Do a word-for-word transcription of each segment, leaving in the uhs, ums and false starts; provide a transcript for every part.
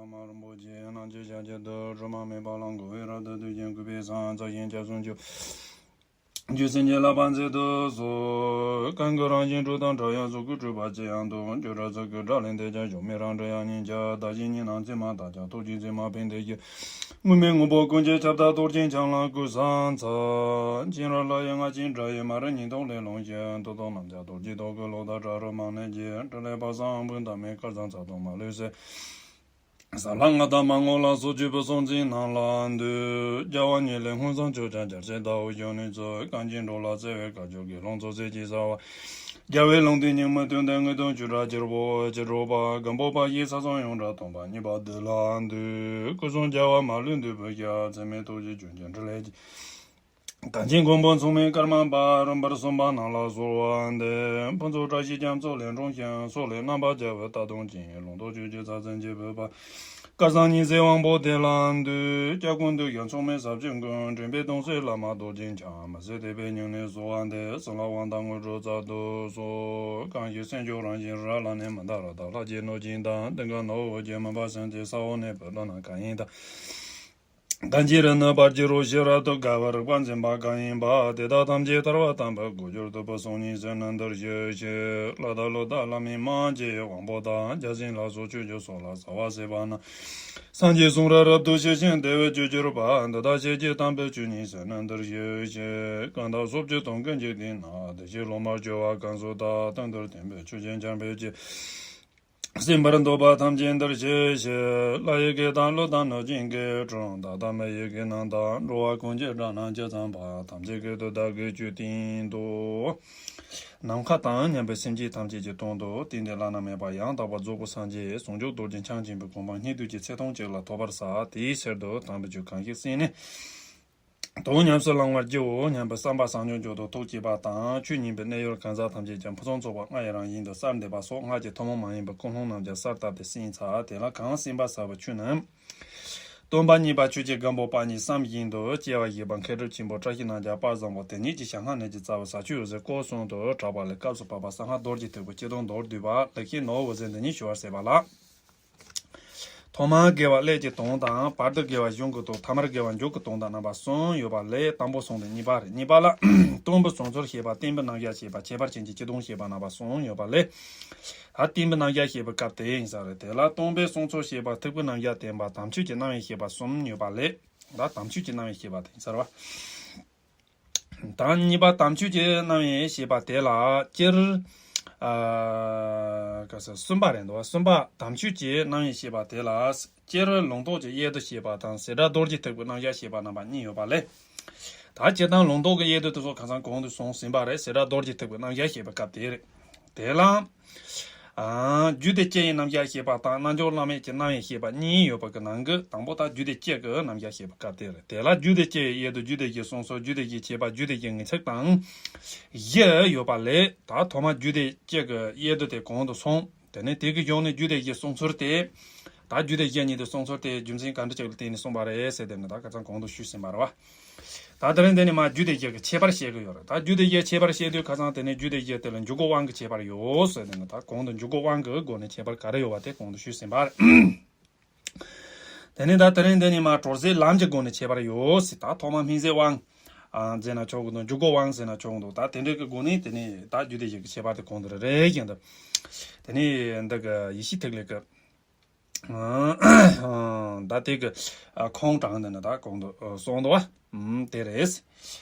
མ་རིན་པོ་ཆེ་རྣམས་ཀྱི་ཞབས་ཀྱི་རྡུལ། སྒྲོལ་མ་མེ་འབར་ལ་འགོད་པའི་རབ་ཏུ་བཏུད་ཅིང་བཀུག་པའི་སངས་རྒྱས་ཀྱི་གསུང་ཆོས། རྒྱུད་སེམས་ཀྱི་བསླབ་པ་མཛད་དུ་གསོལ། གང་གི་རང་བཞིན་སྒྲོ་དང་འདྲ་ཡང་གཟུགས་སྐུ་སྤྲུལ་པ་ཅི་ཡང་དུ། བཅུ་དྲུག་ཚོགས་ཀྱི་སྒྲ་ལས་འདས་ཀྱང་། གཞོམ་མེད་རང་གྲོལ་དབྱིངས་ཉིད་ཀྱང་། བདག་གཞན་གཉིས་སྣང་མཚན་མ་དག་ཀྱང་། ཐུགས་རྗེའི་མཚན་མ་ཕན་བདེ་སྐྱེ། དངོས་མེད་དངོས་པོ་ཀུན་གྱི་ཁྱབ་བདག་རྡོ་རྗེ་འཆང་ལ་གུས་ཕྱག་འཚལ། མཁྱེན་རབ་ལྷ་ཡི་རྔ་ཆེན་སྒྲ་ཡིས་མ་རིག་ཉེས་ལྟུང་ལས་སློང་ཞིང་། མཐུ་སྟོབས་རྣམས་ཀྱང་རྡོ་རྗེའི་ཐུགས་ཀྱི་གློག་ལྟར་བཀྲ་རབ་མ་ནས་སྐྱེ། ཕྲིན་ལས་དཔག་བསམ་དབང་པོའི་མདངས་མེད་སྐལ་བཟང་ཚ་གདུང་མ་ལུས་སེལ། ཟབ་ལྷ་ལྔ་དང་མ་ངོ་ལ་སོགས་བཅུ་པོ་སྲོག་འཛིན་རྣམས་ལ་འདུད། རྒྱལ་བ་ཉིད་ལས་མངོན་སངས་ཆོས་ཀྱང་རྒྱལ་སྲས་ཟླ་འོད་གཞོན་ནུའི་ཚུལ། གངས་ཅན་འགྲོ་ལ་བརྩེ་བའི་དཀར་ཕྱོགས་ཀྱི་ལྷུན་རྩེ་གཅིག་གསལ་བ། རྒྱལ་བའི་ལུང་བསྟན་སྙིང་པོའི་དོན་དུ་དངོས་དང་བཅུ་ཕྲག་བསྐྱེད་པོ་བཅུ་དྲུག་པ། སྒམ་པོ་པ་ཡི་ས་སོགས་ཡོངས་གྲགས་སྟོང་པ་ཉིད་པ་འདི་ལ་འདུད། སྐུ་གསུང་རྒྱལ་བ་མ་ལུས་འདུས་པའི་ཞལ། མཚན་མེད་ཐུགས་རྗེ་ཆོས་ཀྱི་ཕྲིན་ལས་ཀྱིས། གངས་ཅན་མགོན་པོ་མཚུངས་མེད་ཀརྨ་པ་རིམ་པར་གསུངས་པ་རྣམས་ལ་གསོལ་བ་འདེབས། ཕུན་ཚོགས་བཀྲ་ཤིས་རྒྱ་མཚོ་ལས་འཁྲུངས་ཤིང་། སོག་ལེ་རྣམ་པར་རྒྱལ་བའི་རྟ་གདོང་ཅན། ལུང་རྟོགས་ཆོས་ཀྱི་རྩལ་ཟན་གྱིས་བོད་པ། སྐལ་བཟང་ཉི་ཟེར་དབང་པོ་དེ་ལ་འདུད། སྐྱབས་ཀུན་འདུས་ཀྱང་མཚུངས་མེད་ཟབ་ཆོས་ཀུན། འདྲེན་པའི་གདུང་སྲས་བླ་མ་རྡོ་རྗེ་འཆང་། མི་ཟད་དད་པས་སྙིང་ནས་གསོལ་བ་འདེབས། གསང་སྔགས་དབང་ཐང་དངོས་གྲུབ་སྩལ་དུ་གསོལ། གང་ཞིག་སེམས་མཆོག་རང་བཞིན་རབ་ལ་ནི། མི་འདའ་རབ་དང་ལྷ་བརྒྱའི་གནོད་སྦྱིན་དང་། གདིང་དཀར་ནག་པོ་བོད་ཀྱི་མུན་པ་སེལ་ཏེ། ས་འོག་ནས་བོད་ལ་ནང་གང་ཡིན་དང་། གང་ཅི་རིག་ནི་བར་གྱི་རོ་ཤི་རབ་ཏུ་དགའ་བའི་རིག་པ་འཛིན་པ་གང་ཡིན་པ། དེ་དག་ཐམས་ཅད་ཐར་པ་དམ་པའི་སྒོ་འགྱུར་ཐུབ་པ་སོགས་ཉིད་ཟེར་ན་འདིར་ཞུ་ཞིང་། ལྷ་དང་ཀླུ་དང་ལྷ་མིན་མ་བཅས་དབང་པོ་དང་། བརྒྱ་བྱིན་ལ་སོགས་ཆོས་སྐྱོང་སོགས་ལ་ཟ་བ་ཟས་པ་ན། སངས་རྒྱས་གསུང་རབ་རབ་ཏུ་ཞི་ཞིང་བདེ་བའི་རྒྱུར་གྱུར་པ། འདི་དག་ཤེས་བྱའི་དམ་པའི་ཆོས་ཉིད་ཟེར་ན་འདིར་ཞུ་ཞིང་། གང་དག་སོ་བཅུ་སྟོང་གི་འཇིག་རྟེན་ན། བདེ་གཤེགས་སློབ་མར་གྱུར་པ་གང་སུ་དག། དེང་འདིར་སྟོན་པའི་ཆོས་ཀྱི་འཆད་པའི་ཆེད། གསན་པར་འདོད་པ་ཐམས་ཅད་འདིར་གཤེགས་ཤིག། ལྷ་ཡི་སྐད་དང་ཀླུ་དང་གནོད་སྦྱིན་སྐད། གྲུལ་བུམ་དག་དང་མི་ཡི་སྐད་རྣམས་དང་། འགྲོ་བ་ཀུན་གྱི་སྒྲ་རྣམས་ཇི་ཙམ་པ། ཐམས་ཅད་སྐད་དུ་བདག་གིས་ཆོས་བསྟན་ཏོ། ནམ་མཁའ་དང་མཉམ་པའི་སེམས་ཅན་ཐམས་ཅད་ཀྱི་དོན་དུ་བསྟན་ཏེ་བླ་ན་མེད་པ་ཡང་དག་པར་རྫོགས་པའི་སངས་རྒྱས་ཟུང་འཇུག་རྡོ་རྗེ་འཆང་ཆེན་པོའི་གོ་འཕང་སྙིགས་དུས་ཀྱི་ཚེ་ཐུང་གཅིག་ལ་ཐོབ་པར་བྱ། དེའི་ཕྱིར་དུ་དམ་པའི་ཆོས་གང་ཞིག་གསན་ནས། དོན་ཉམས་སུ་བླང་བར་བགྱིའོ་སྙམ་པའི་བསམ་པ་བཟང་སྤྱོད་མཆོག་ཏུ་ཐུགས་བསྐྱེད་པ་དང་། ཆོས་ཉན་པའི་གནས་ཡུལ་གང་ཟག་ཐམས་ཅད་ཀྱང་ཕུན་སུམ་ཚོགས་པ་ལྔ་ཡི་རང་བཞིན་དུ་གསལ་འདེབས་པ་སོགས་སྔགས་ཀྱི་ཐུན་མོང་མ་ཡིན་པའི་ཀུན་སློང་རྣམས་ཀྱང་གསལ་བཏབ་སྟེ་གསན་ཚར། དེ་ལ་གང་གསན་པར་བྱ་བའི་ཆོས་རྣམས། སྟོན་པ་གཉིས་པ་ཆོས་ཀྱི་སྒམ་པོ་པ་ཉིད་བསམ་བཞིན་དུ་སྐྱེ་བ་བཞེས་པ་མཁས་གྲུབ་ཆེན་པོ་བཀྲ་ཤིས་རྣམ་རྒྱལ་དཔལ་བཟང་པོ་དེ་ཉིད་ཀྱི་ཞལ་སྔ་ནས་ཀྱི་རྩ་བའི་ཟབ་ཆོས་འོད་ཟེར་སྐོར་གསུམ་དུ་གྲགས་པ་ལས། སྐབས་སུ་བབ་པ་གསང་སྔགས་རྡོ་རྗེ་ཐེག་པའི་སྤྱི་དོན་མདོར་བསྡུས་པ་ལེགས་བཤད་ནོར་བུ་ཟེར་འདི་ཉིད་ཞུ་བར་ཟད་པ་ལགས། ཐོག་མར་དགེ་བ་ཀླད་ཀྱི་དོན་དང་། བར་དུ་དགེ་བ་གཞུང་གི་དོན། ཐ་མར་དགེ་བ་མཇུག་གི་དོན་དང་རྣམ་པ་གསུམ་ཡོད་པ་ལས། དང་པོ་གསུམ་སྟེ་གཉིས་པ་རེད། གཉིས་པ་ལ་སྟོན་པའི་གསུང་ཚུལ་བཤད་པ། བསྟན་པའི་རྣམ་གཞག་བཤད་པ། ཁྱད་པར་ཅན་གྱི་སྤྱི་དོན་བཤད་པ། རྣམ་པ་གསུམ་ཡོད་པ་ལས། ད་བསྟན་པའི་རྣམ་གཞག་བཤད་པའི་སྐབས་དེ་ཡིན་ས་རེད། དེ་ལ་སྟོན་པའི་གསུང་ཚུལ་བཤད་པ། ཐེག་པའི་རྣམ་གཞག་བསྟན་པ། དམ་ཆོས་ཀྱི་རྣམ་དབྱེ་བཤད་པ་གསུམ་ཡོད་པ་ལས། ད་དམ་ཆོས་ཀྱི་རྣམ་དབྱེ་བཤད་པ་དེ་ཡིན་ས་རེད་བ། ད་གཉིས་པ་དམ་ཆོས་ཀྱི་རྣམ་དབྱེ་ཞེས་པ་དེ་ལ་སྤྱིར། ཨ། ག་ས་གསུམ་པ་རེད་འདུག་བ། གསུམ་པ་དམ་ཆོས་ཀྱི་རྣམ་དབྱེ་ཞེས་པ་དེ་ལ་སྤྱིར་ལུང་རྟོགས་ཀྱི་དབྱེ་བསྡུ་ཞེས་པ་དང་། བྱེ་བྲག་རྡོ་རྗེ་ཐེག་པའི་རྣམ་གཞག་ཞེས་པ་རྣམ་པ་གཉིས་ཡོད་པ་ལས། ད་སྤྱིར་བཏང་ལུང་རྟོགས་ཀྱི་དབྱེ་བསྡུ་དེ་ཚོ་ཁ་སང་གོང་དུ་སོང་ཟིན་པ་རེད། བྱེ་བྲག་རྡོ་རྗེ་ཐེག་པའི་རྣམ་གཞག་ཞེས་པའི་སྐབས་དེ་རེད། དེ་ལ། ཨ། རྒྱུད་སྡེ་སྤྱི་ཡི་རྣམ་གཞག་བཤད་པ་དང་། རྣལ་འབྱོར་བླ་མེད་ཀྱི་རྣམ་དབྱེ་བཤད་པ་གཉིས་ཡོད་པ་གི་ནང་གི་དང་པོ་དག་རྒྱུད་སྡེ་སྤྱི་གི་རྣམ་གཞག་བཤད་པ་སྐབས་དེ་རེད། དེ་ལ་རྒྱུད་སྡེ་སྤྱི་ཡི་དབྱེ་བསྡུ། རྒྱུད་སྡེ་བཞིའི་གསུང་སྲོལ། རྒྱུད་སྡེ་བཞིའི་ཁྱད་པར། རྒྱུད་སྡེ་བཞིའི་ངེས་ཚིག་དང་བཞི་ཡོད་པ་ལས། ད་ཐོག་མ་རྒྱུད་སྡེ་སྤྱི་གི་དབྱེ་བསྡུ་དེ་གོང་དུ་སོང་། དེ་ནས་དེ་གི་གཞུག་ནས་རྒྱུད་སྡེ་བཞིའི་གསུང་ཚུལ་དེ། ད་རྒྱུད་སྡེ་བཞི་གཉིས་དེ་གསུང་ཚུལ་དེ་རྒྱུ་མཚན་ག་འདྲ་ཅིག་ལ་བརྟེན་ནས་གསུངས་པ་རེད་ཟེར་དེ་ནི་ད་ཁ་སང་གོང་དུ་ཞུས་ཟིན་པ་རེད་བ། ད་དེ་རིང་འདི་ནས་མར་རྒྱུད་སྡེ་བཞི་གི་ཁྱད་པར་བཤད་གི་ཡོད་རེད། ད་རྒྱུད་སྡེ་བཞི་ཁྱད་པར་བཤད་དུས་ཁ་སང་དེ་ནས་རྒྱུད་སྡེ་བཞི་དེ་ལ་འཇུག་སྒོ་དབང་གི་ཁྱད་པར་ཡོད་ཟེར་དེ་ནི། ད་གོང་དུ་འཇུག་སྒོ་དབང་གི་སྒོ་ནས་ཁྱད་པར་ག་རེ་ཡོད་པ་དེ་གོང་དུ་ཞུས་ཟིན་པ་རེད། དེ་ནས་ད་དེ་རིང་འདི་ནས་མར་གྲོལ་ཟླའི་ལམ་གྱི་སྒོ་ནས་ཁྱད་པར་ཡོད་ཟེར། ད་ཐོག་མ་སྨིན་བྱེད་དབང་ཟེར་ན་ཆོག་གི་འདུག་འཇུག་སྒོ་དབང་ཟེར་ན་ཆོག་གི་འདུག་ད་དེ་འདྲའི་གི་སྒོ་ནས་དེ་ནས་ད་རྒྱུད་སྡེ་བཞི་གི་ཁྱད་པར་དེ་གོང་དུ་རེ་རེ་བཞིན་དུ། དེ་ནས་འདི་གི་ཡེ་ཤེས་ཐིག་ལེ་གི། ད་དེ་གི་ཁུངས་དྲངས་དེ་ནི་ད་གོང་དུ་གསུངས་འདུག་བ། དེ་རེད།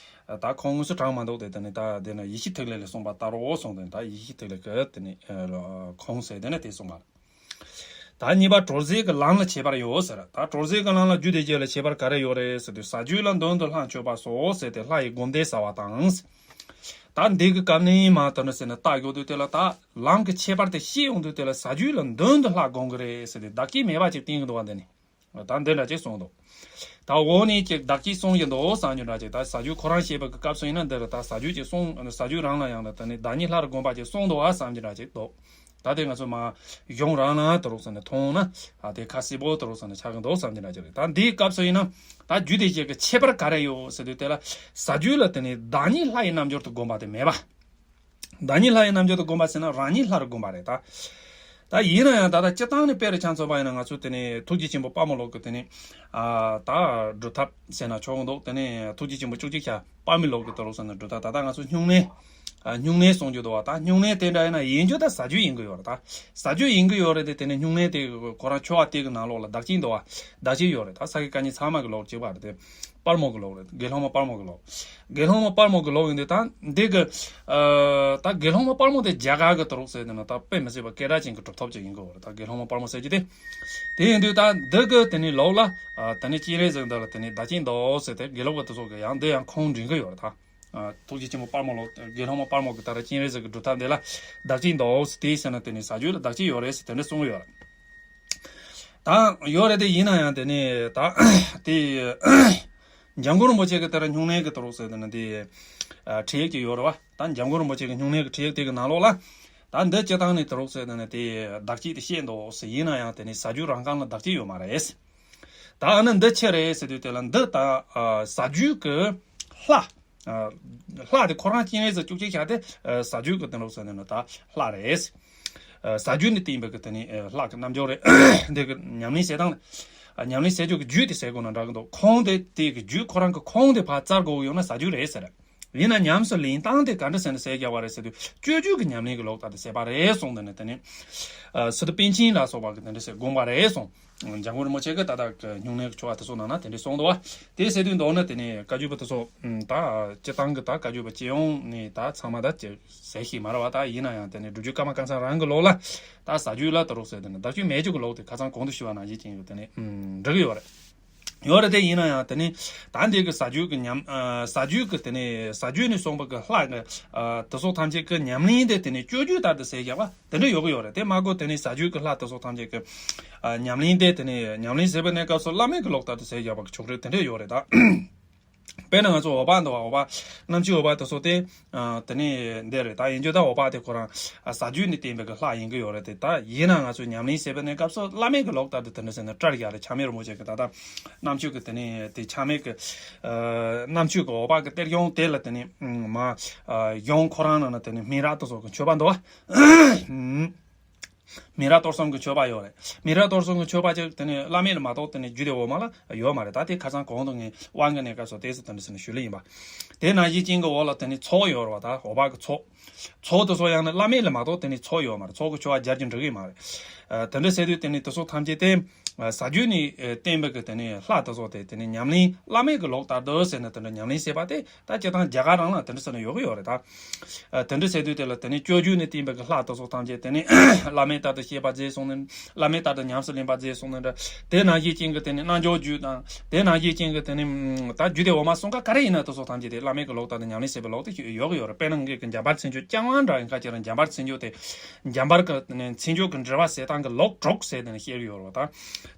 ད་ཁུངས་དངོས་སུ་དྲངས་མ་འདུག་དེ་དེ་ནི་ད་དེ་ནི་ཡེ་ཤེས་ཐིག་ལེ་ལས་གསུངས་པ་ལྟར་རོ་གསུངས་དེ་ནི་ད་ཡེ་ཤེས་ཐིག་ལེ་གི་དེ་ནི་ཁུངས་ཟེར་དེ་ནི་དེ་གསུངས་པ། ད་གཉིས་པ་གྲོལ་ཟླའི་གི་ལམ་ལ་ཁྱད་པར་ཡོད་ཟེར། ད་གྲོལ་ཟླའི་གི་ལམ་ལ་རྒྱུད་སྡེ་བརྒྱད་ལ་ཁྱད་པར་ག་རེ་ཡོད་རེད་ཟེར་དུས། ཟ་རྒྱུ་ལ་མདུན་དུ་ལྷ་མཆོད་པ་སོགས་ཟེར་ཏེ་ལྷ་ཡི་སྒོམ་བཟླས་ཟ་བ་དང་། ད་འདི་གི་སྐབས་ནས་མ་དོན་ཟེར་ནས་བལྟ་དགོས་དུས་དེ་ལ་ད་ལམ་གྱི་ཁྱད་པར་དེ་ཤེས་ཡོང་དུས་དེ་ལ་ཟ་རྒྱུ་ལ་མདུན་དུ་ལྷ་སྒོམ་གི་རེད་ཟེར་ཏེ་བདག་གིས་མེད་པ་ཅིག་བསྟན་གི་འདུག་བ། འདི་ནི་ད་འདི་འདྲ་ཅིག་གསུངས་འདུག་ད་འོག་ནས་ཅིག་བདག་གིས་གསུངས་ཡིན་འདུག་བསམ་རྒྱུ་འདྲ་ཅིག་ད་ཟ་རྒྱུ་ཁོ་རང་བཤད་པའི་གི་སྐབས་སུ་ཡིན་ན་འདི་རུ་ད་ཟ་རྒྱུ་ཅིག་གསུངས། ཟ་རྒྱུ་རང་ལ་ཡང་ལ་ད་ནི་བདག་ཉིད་ལྷ་རུ་བསྒོམ་པ་ཅིག་གསུངས་འདུག་བ་བསམ་རྒྱུ་འདྲ་ཅིག་འདུག་ད་དེ་ང་ཚོ་མ་གཞུང་རང་ལ་དུ་རུག་ཟེར་ནས་མཐོང་ན། ཨ་དེ་ཁ་གསལ་པོ་དུ་རུག་ཟེར་ནས་ཆགས་ཀྱི་འདུག་བསམ་གྱི་འདྲ་ཅིག་རེད། ད་འདིའི་སྐབས་སུ་ཡིན་ན་ད་རྒྱུད་སྡེ་བཞི་གི་ཁྱད་པར་ག་རེ་ཡོད་ཟེར་དུས་དེ་ལ། ཟ་རྒྱུ་ལ་དེ་ནི་བདག་ཉིད་ལྷ་ཡི་རྣལ་འབྱོར་དུ་བསྒོམ་པ་དེ་མེད་པ། བདག་ཉིད་ལྷ་ཡི་རྣལ་འབྱོར་དུ་བསྒོམ་པ་ཟེར་ན་རང་ཉིད་ལྷ་རུ་བསྒོམ་པ་རེད་ད། ད་ཡིན་ན་ཡང་ད་ལྟ་སྤྱིར་བཏང་ནས་དཔེ་རུ་ཆ་མཚོན་པ་ཡིན་ན། ང་ཚོ་དེ་ནས་ཐུགས་རྗེ་ཆེན་པོ་དཔལ་མོ་ལུགས་ཀྱི་དེ་ནས་ཨ་ད་སྒྲུབ་ཐབས་ཟེར་ན་ཆོག་གི་འདུག་དེ་ནས་ཐུགས་རྗེ་ཆེན་པོ་བཅུ་གཅིག་ཞལ་དཔལ་མོའི་ལུགས་ཀྱི་དེ་རུ་ཟེར་ན་སྒྲུབ་ཐབས། ད་ལྟ་ང་ཚོ་སྨྱུང་གནས། ཨ་སྨྱུང་གནས་གསུང་རྒྱུ་འདུག་བ། ད་སྨྱུང་གནས་དེ་འདྲ་ཡིན་ན་ཡིན་རྒྱུ་ད་ཟ་རྒྱུ་ཡིན་གི་ཡོད་རེད། ད་ཟ་རྒྱུ་ཡིན་གི་ཡོད་རེད་དེ། དེ་ནས་སྨྱུང་གནས་དེ་ཁོ་རང་ཆོ་ག་དེ་གི་ནང་ལོགས་ལ་བདག་བསྐྱེད་འདུག་བ། བདག་བསྐྱེད་ཡོད་རེད། ད་ས་དགེ་བཀའ་རྙིང་ཚང་མ་གི་ལུགས་གཅིག་པ་རེད་དེ། དཔལ་མོ་གི་ལུགས་རེད། དགེ་སློང་མ་དཔལ་མོ་གི་ལུགས། དགེ་སློང་མ་དཔལ་མོ་གི་ལུགས་ཡིན་དུས་ད་འདི་གི་ཨ་ད་དགེ་སློང་མ་དཔལ་མོ་དེ་རྒྱ་གར་གི་དེ་རུ་ཟེར་དེ་ན་ད་དཔེ་མི་སྲིད་པ་སྐད་གྲགས་ཅན་གི་གྲུབ་ཐོབ་ཅིག་ཡིན་གི་ཡོད་རེད། ད་དགེ་སློང་མ་དཔལ་མོ་ཟེར་རྒྱུ་དེ། དེ་ཡིན་དུས་ད་འདི་གི་དེ་ནས་ལུགས་ལ་ཨ་དེ་ནས་སྤྱན་རས་གཟིགས་འདི་ལ་དེ་ནས་བདག་བསྐྱེད་འདུག་ཟེར་དེ་དགེ་ལུགས་ཀྱི་དེ་ཚོ་གི་ཡང་འདི་ཡང་ཁུངས་འདྲེན་གི་ཡོད་རེད། ད། ཨ་ཐུགས་རྗེ་ཆེན་པོ་དཔལ་མོ་ལུགས། དགེ་སློང་མ་དཔལ་མོ་གི་ད་ར་སྤྱན་རས་གཟིགས་ཀྱི་སྒྲུབ་ཐབས་འདི་ལ་བདག་བསྐྱེད་འདུག་ཟེར་དེ་ཟེར་ན་དེ་ནས་ཟ་རྒྱུ་ལ་བདག་བསྐྱེད་ཡོད་རེད་ཟེར་དེ་འདྲ་གསུངས་ཡོད་རེད། ད་ཡོད་རེད་དེ། ཡིན་ན་ཡང་དེ་ནས་ད་དེ་འཇམ་མགོན་རིན་པོ་ཆེ་གི་ད་ར་སྨྱུང་གནས་ཀྱི་དེ་རུ་ཟེར་དེ་ན་དེ་ཨ་ཁྲིད་ཡིག་ཅིག་ཡོད་རེད་བ། ད་འཇམ་མགོན་རིན་པོ་ཆེ་གི་སྨྱུང་གནས་ཀྱི་ཁྲིད་ཡིག་དེ་གི་ནང་ལོགས་ལ་ད་འདི་སྤྱིར་བཏང་ནས་དེ་རུ་ཟེར་དེ་ན་དེ་བདག་བསྐྱེད་དེ་བཤད་འདུག་ཟེར། ཡིན་ན་ཡང་དེ་ནས་ཟ་རྒྱུ་རང་རྐང་ལ་བདག་བསྐྱེད་ཡོད་མ་རེད། ད་ཨ་ནི་འདི་ཆི་རེད་ཟེར་དུས་དེ་ལ་འདི་ད་ཨ་ཟ་རྒྱུ་གི་ལྷ། ཨ་ལྷ་དེ་ཁོ་རང་སྤྱན་རས་གཟིགས་བཅུ་གཅིག་ཞལ་དེ་ཨ་ཟ་རྒྱུ་གི་དེ་ལོག་ཟེར་ནས་ད་ལྷ་རེད། ཨ་ཟ་རྒྱུ་ནི་བསྟན་པའི་གི་དེ་ནི་ཨ་ལྷ་གི་རྣམ་འགྱུར་རེད། འདི་གི་ཉམས་ལེན་བྱེད་སྟངས། ཨ་ཉམས་ལེན་བྱེད་རྒྱུ་གི་རྒྱུད་དེ་ཟེར་དགོས་ན་འདྲ་གི་འདུག་ཁུངས་དེ་དེ་གི་རྒྱུད་ཁོ་རང་གི་ཁུངས་དེ་ཕར་བཙལ་དགོས་ཡོང་ན་ཟ་རྒྱུ་རེད་ཟེར། ཡིན་ན་ཉམས་སུ་ལེན་སྟངས་དེ་ག་འདྲ་ཟེར་ནས་ཟེར་རྒྱག་པ་རེད་ཟེར་དུས། སྤྱོད་རྒྱུད་ཀྱི་ཉམས་ལེན་གྱི་ལུགས་ལྟར་དུ་ཟེར་བ་རེད་གསུངས། དེ་ནས་དེ་ནས་ཨ་སི་ཏུ་པཎ་ཆེན་ལ་སོགས་པ་གི་དེ་འདྲ་ཟེར་དགོངས་པ་རེད་གསུངས། འཇམ་མགོན་རིན་པོ་ཆེ་གི་ད་ལྟ་གི་སྨྱུང་གནས་ཀྱི་ཆོ་ག་དེ་ཚོ་ནང་ན་དེ་འདྲ་གསུངས་འདུག་བ། དེ་ཟེར་དུས་མདོར་ན་དེ་ནས་བཀའ་བརྒྱུད་པ་དེ་ཚོ་ད་སྤྱིར་བཏང་གི་ད་བཀའ་བརྒྱུད་པ་སྤྱི་ཡོངས་ནས་ད་ཚང་མ་ད་ཅིག་ཟེར་ཤེས་མ་རེད་བ། ད་ཡིན་ན་ཡང་དེ་ནས་སྒྲུབ་བརྒྱུད་ཀརྨ་སྐལ་བཟང་རང་གི་ལུགས་ལ་ད་ཟ་རྒྱུ་ལ་དེ་རུ་ཟེར་དེ་ནས་བདག་བསྐྱེད་མེད་རྒྱུ་གི་ལུགས་དེ་ཁ་སང་གོང་དུ་ཞུས་པ་ནང་བཞིན་ཅན་གྱི་དེ་ནས་འགྲིག་གི་ཡོད་རེད། ཡོད་རེད་དེ། ཡིན་ན་ཡང་དེ་ནི་ད་འདི་གི་ཟ་རྒྱུ་གི་ཉམས་ཨ་ཟ་རྒྱུ་གི་དེ་ནི་ཟ་རྒྱུ་ནས་གསུངས་པ་གི་ལྷ་གི་ཨ་དེ་ཚོ་ཐམས་ཅད་གི་ཉམས་ལེན་དེ་དེ་ནི་སྤྱོད་རྒྱུད་ལྟར་དུ་ཟེར་རྒྱག་པ་དེ་འདྲ་ཡོད་གི་ཡོད་རེད། དེ་མ་གོ་དེ་ནི་ཟ་རྒྱུ་གི་ལྷ་དེ་ཚོ་ཐམས་ཅད་གི་ཨ་ཉམས་ལེན་དེ་དེ་ནི་ཉམས་ལེན་ཟེར་བའི་གནས་སྐབས་སུ་བླ་མེད་གི་ལུགས་ལྟར་དུ་ཟེར་རྒྱག་པ་གི་ཆོག་རེད། དེ་འདྲ་ཡོད་རེད་ད། དཔེར་ན་ང་ཚོ་འོ་སྦག་འདུག་བ། འོ་སྦག་རྣམ་བཅུ་འོ་སྦག་དེ་ཚོ་དེ། ཨ་དེ་ནས་འདི་རེད། ད་ཡིན་རྒྱུ་ད་འོ་སྦག་དེ་ཁོ་རང་ཨ་ཟ་རྒྱུ་ནས་བསྟན་པའི་གི་ལྷ་ཡིན་གི་ཡོད་རེད་དེ། ད་ཡིན་ན་ང་ཚོས་ཉམས་ལེན་བྱེད་པའི་གནས་སྐབས་སུ་བླ་མེད་གི་ལུགས་ལྟར་དུ་དེ་འདྲ་ཟེར་ན་སྐྲག་ཡ་རེད། ཆགས་མེད་རིན་པོ་ཆེ་གི་ད་ལྟ་རྣམ་བཅུ་གི་དེ་ནས་དེ་ཆགས་མེད་གི་ཨ་རྣམ་བཅུ་གི་འོ་སྦག་གི་གཏེར་གཞུང་དེ་ལ་དེ་ནས་མ་ཨ་གཞུང་ཁོ་རང་ནང་ན་དེ་ནས་སྨན་རག་དེ་ཚོ་གི་མཆོད་པ་འདུག་བ། སྨན་རག་གཏོར་གསུམ་གྱི་མཆོད་པ་ཡོད་རེད། སྨན་རག་གཏོར་གསུམ་གྱི་མཆོད་པ་ཅིག་དེ་ནི་བླ་མེད་ལ་མ་གཏོགས་དེ་ནི་རྒྱུད་སྡེ་འོག་མ་ལ་ཡོད་མ་རེད། ད་དེ་ཁ་སང་གོང་དུ་ངས་དབང་གི་གནས་སྐབས་སུ་ཏོག་ཙམ་དེ་འདྲ་ཟེར་ནས་ཞུས་ལེ་ཡིན་པ། དེ་ནང་བཞིན་ཅན་གྱི་འོག་ལ་དེ་ནི་ཚོགས་ཡོད་རེད་བ། ད་འོ་སྦག་གི་ཚོགས། ཚོགས་དེ་ཚོ་ཡང་ནི་བླ་མེད་ལ་མ་གཏོགས་དེ་ནི་ཚོགས་ཡོད་མ་རེད། ཚོགས་ཀྱི་མཆོད་པ་སྦྱར་རྒྱུ་འགྲིག་གི་མ་རེད། ཨ་དེ་འདྲ་ཟེར་དུས་དེ་ནི་དེ་ཚོ་ཐམས་ཅད་དེ་ཨ་ཟ་རྒྱུ་ནི་ཨ་བསྟན་པའི་གི་དེ་ནི་ལྷ་དེ་ཚོ་དེ་དེ་ནི་ཉམས་ལེན་བླ་མེད་གི་ལུགས་ལྟར་དུ་ཟེར་ནས་དེ་འདྲ་ཉམས་ལེན་བྱེད་པ་དེ། ད་སྤྱིར་བཏང་རྒྱ་གར་རང་ལ་དེ་འདྲ་ཟེར་ནས་ཡོད་གི་ཡོད་རེད་ད། ཨ་དེ་འདྲ་ཟེར་དུས་དེ་ལ་དེ་ནི་སྤྱོད་རྒྱུད་ནས་བསྟན་པའི་གི་ལྷ་དེ་ཚོ་ཐམས་ཅད་དེ་ནི་བླ་མེད་ལྟར་དུ་ཤེས་པར་མཛད་གསུངས་ནས། བླ་མེད་ལྟར་དུ་ཉམས་སུ་ལེན་པར་མཛད་གསུངས་ནས་འདྲ། དེ་ནང་བཞིན་ཅན་གྱི་དེ་ནི་རྣལ་འབྱོར་རྒྱུད་དང་། དེ་ནང་བཞིན་ཅན་གྱི་དེ་ནི་ད་རྒྱུད་སྡེ་འོག་མ་གསུམ་ཀ་ག་རེ་ཡིན་ན་དེ་ཚོ་ཐམས་ཅད་དེ་བླ་མེད་གི་ལུགས་ལྟར་དུ་ཉམས་ལེན་བྱེད་པའི་ལུགས་དེ་ཡོད་གི་ཡོད་རེད། དཔེར་ན་ངས་གི་འཇམ་དཔལ་མཚན་བརྗོད་རྐྱང་དབང་འདྲ་ཡིན་ཁ་ཅིག་རང་འཇམ་དཔལ་མཚན་བརྗོད་དེ། འཇམ་དཔལ་གྱི་དེ་ནི་མཚན་བརྗོད་ཀྱི་འགྲེལ་པ་ཟེར་སྟངས་ཀྱི་ལུགས་དྲུག་ཟེར་དེ་ནི་བཤད་ཀྱི་ཡོད་རེད་བ་ད།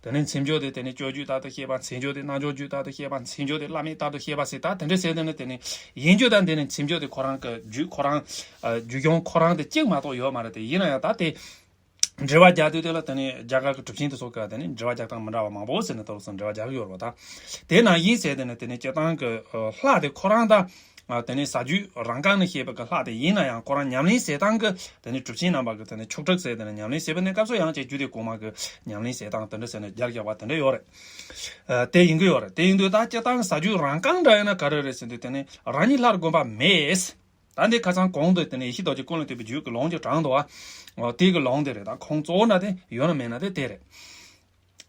དེ་ནི་མཚན་བརྗོད་དེ་དེ་ནི་སྤྱོད་རྒྱུད་ལྟར་དུ་བཤད་པ། མཚན་བརྗོད་དེ་རྣལ་འབྱོར་རྒྱུད་ལྟར་དུ་བཤད་པ། མཚན་བརྗོད་དེ་བླ་མེད་ལྟར་དུ་བཤད་པ་ཟེར། ད་དེ་འདྲ་ཟེར་དེ་ནི་དེ་ནི་ཡིན་རྒྱུ་ད་འདི་ནི་མཚན་བརྗོད་དེ་ཁོ་རང་གི་རྒྱུད་ཁོ་རང་ཨ་རྒྱུད་གཞུང་ཁོ་རང་དེ་གཅིག་མ་གཏོགས་ཡོད་མ་རེད་དེ། ཡིན་ན་ཡང་ད་དེ་འགྲེལ་པ་རྒྱག་དུས་དེ་ལ་དེ་ནི་རྒྱ་གར་གྱི་གྲུབ་ཆེན་དེ་ཚོ་ག་དེ་ནི་འགྲེལ་པ་རྒྱག་སྟངས་མི་འདྲ་བ་མང་པོ་ཟེར་ནས་ད་ལོ་ཚོ་འགྲེལ་པ་རྒྱག་གི་ཡོད་རེད་བ་ད། དེ་ནང་བཞིན་ཟེར་དེ་ནི་དེ་ནི་སྤྱིར་བཏང་གི་ཨ་ལྷ་དེ་ཁོ་རང་ད། ཨ་དེ་ནས་ཟ་རྒྱུད་རང་རྐང་ནས་བཤད་པའི་གི་ལྷ་དེ་ཡིན་ན་ཡང་ཁོ་རང་ཉམས་ལེན་བྱེད་སྟངས་ཀྱི་དེ་ནས་གྲུབ་ཆེན་རྣམ་པ་གི་དེ་ནས་ཆོག་ཁྲིགས་ཟེར་དེ་ནས་ཉམས་ལེན་བྱེད་པའི་གནས་སྐབས་སུ་ཡང་ཅིག་རྒྱུད་སྡེ་གོང་མ་གི་ཉམས་ལེན་བྱེད་སྟངས་དེ་འདྲ་ཟེར་ནས་སྦྱར་བཞག་པ་དེ་འདྲ་ཡོད་རེད། ཨ་དེ་ཡིན་གི་ཡོད་རེད། དེ་ཡིན་དུས་ད་སྤྱིར་བཏང་ཟ་རྒྱུད་རང་རྐང་འདྲ་ཡིན་ན་ག་རེ་རེད་ཟེར་དུས་དེ་ནས་རང་ཉིད་ལྷར་བསྒོམ་པ་མེད། ད་འདི་ཁ་སང་གོང་དུ་དེ་ནས་ཡེ་ཤེས་རྡོ་རྗེ་ཀུན་ལས་བཏུས་པའི་རྒྱུད་ཀྱི་ལུང་ཅིག་དྲངས་འདུག་བ། དེ་གི་ལུང་དེ་རེད། ད་ཁུངས་གཙོ་བོ་འདྲ་དེ་ཡོད་ན་མེད་ན་དེ་དེ་རེད།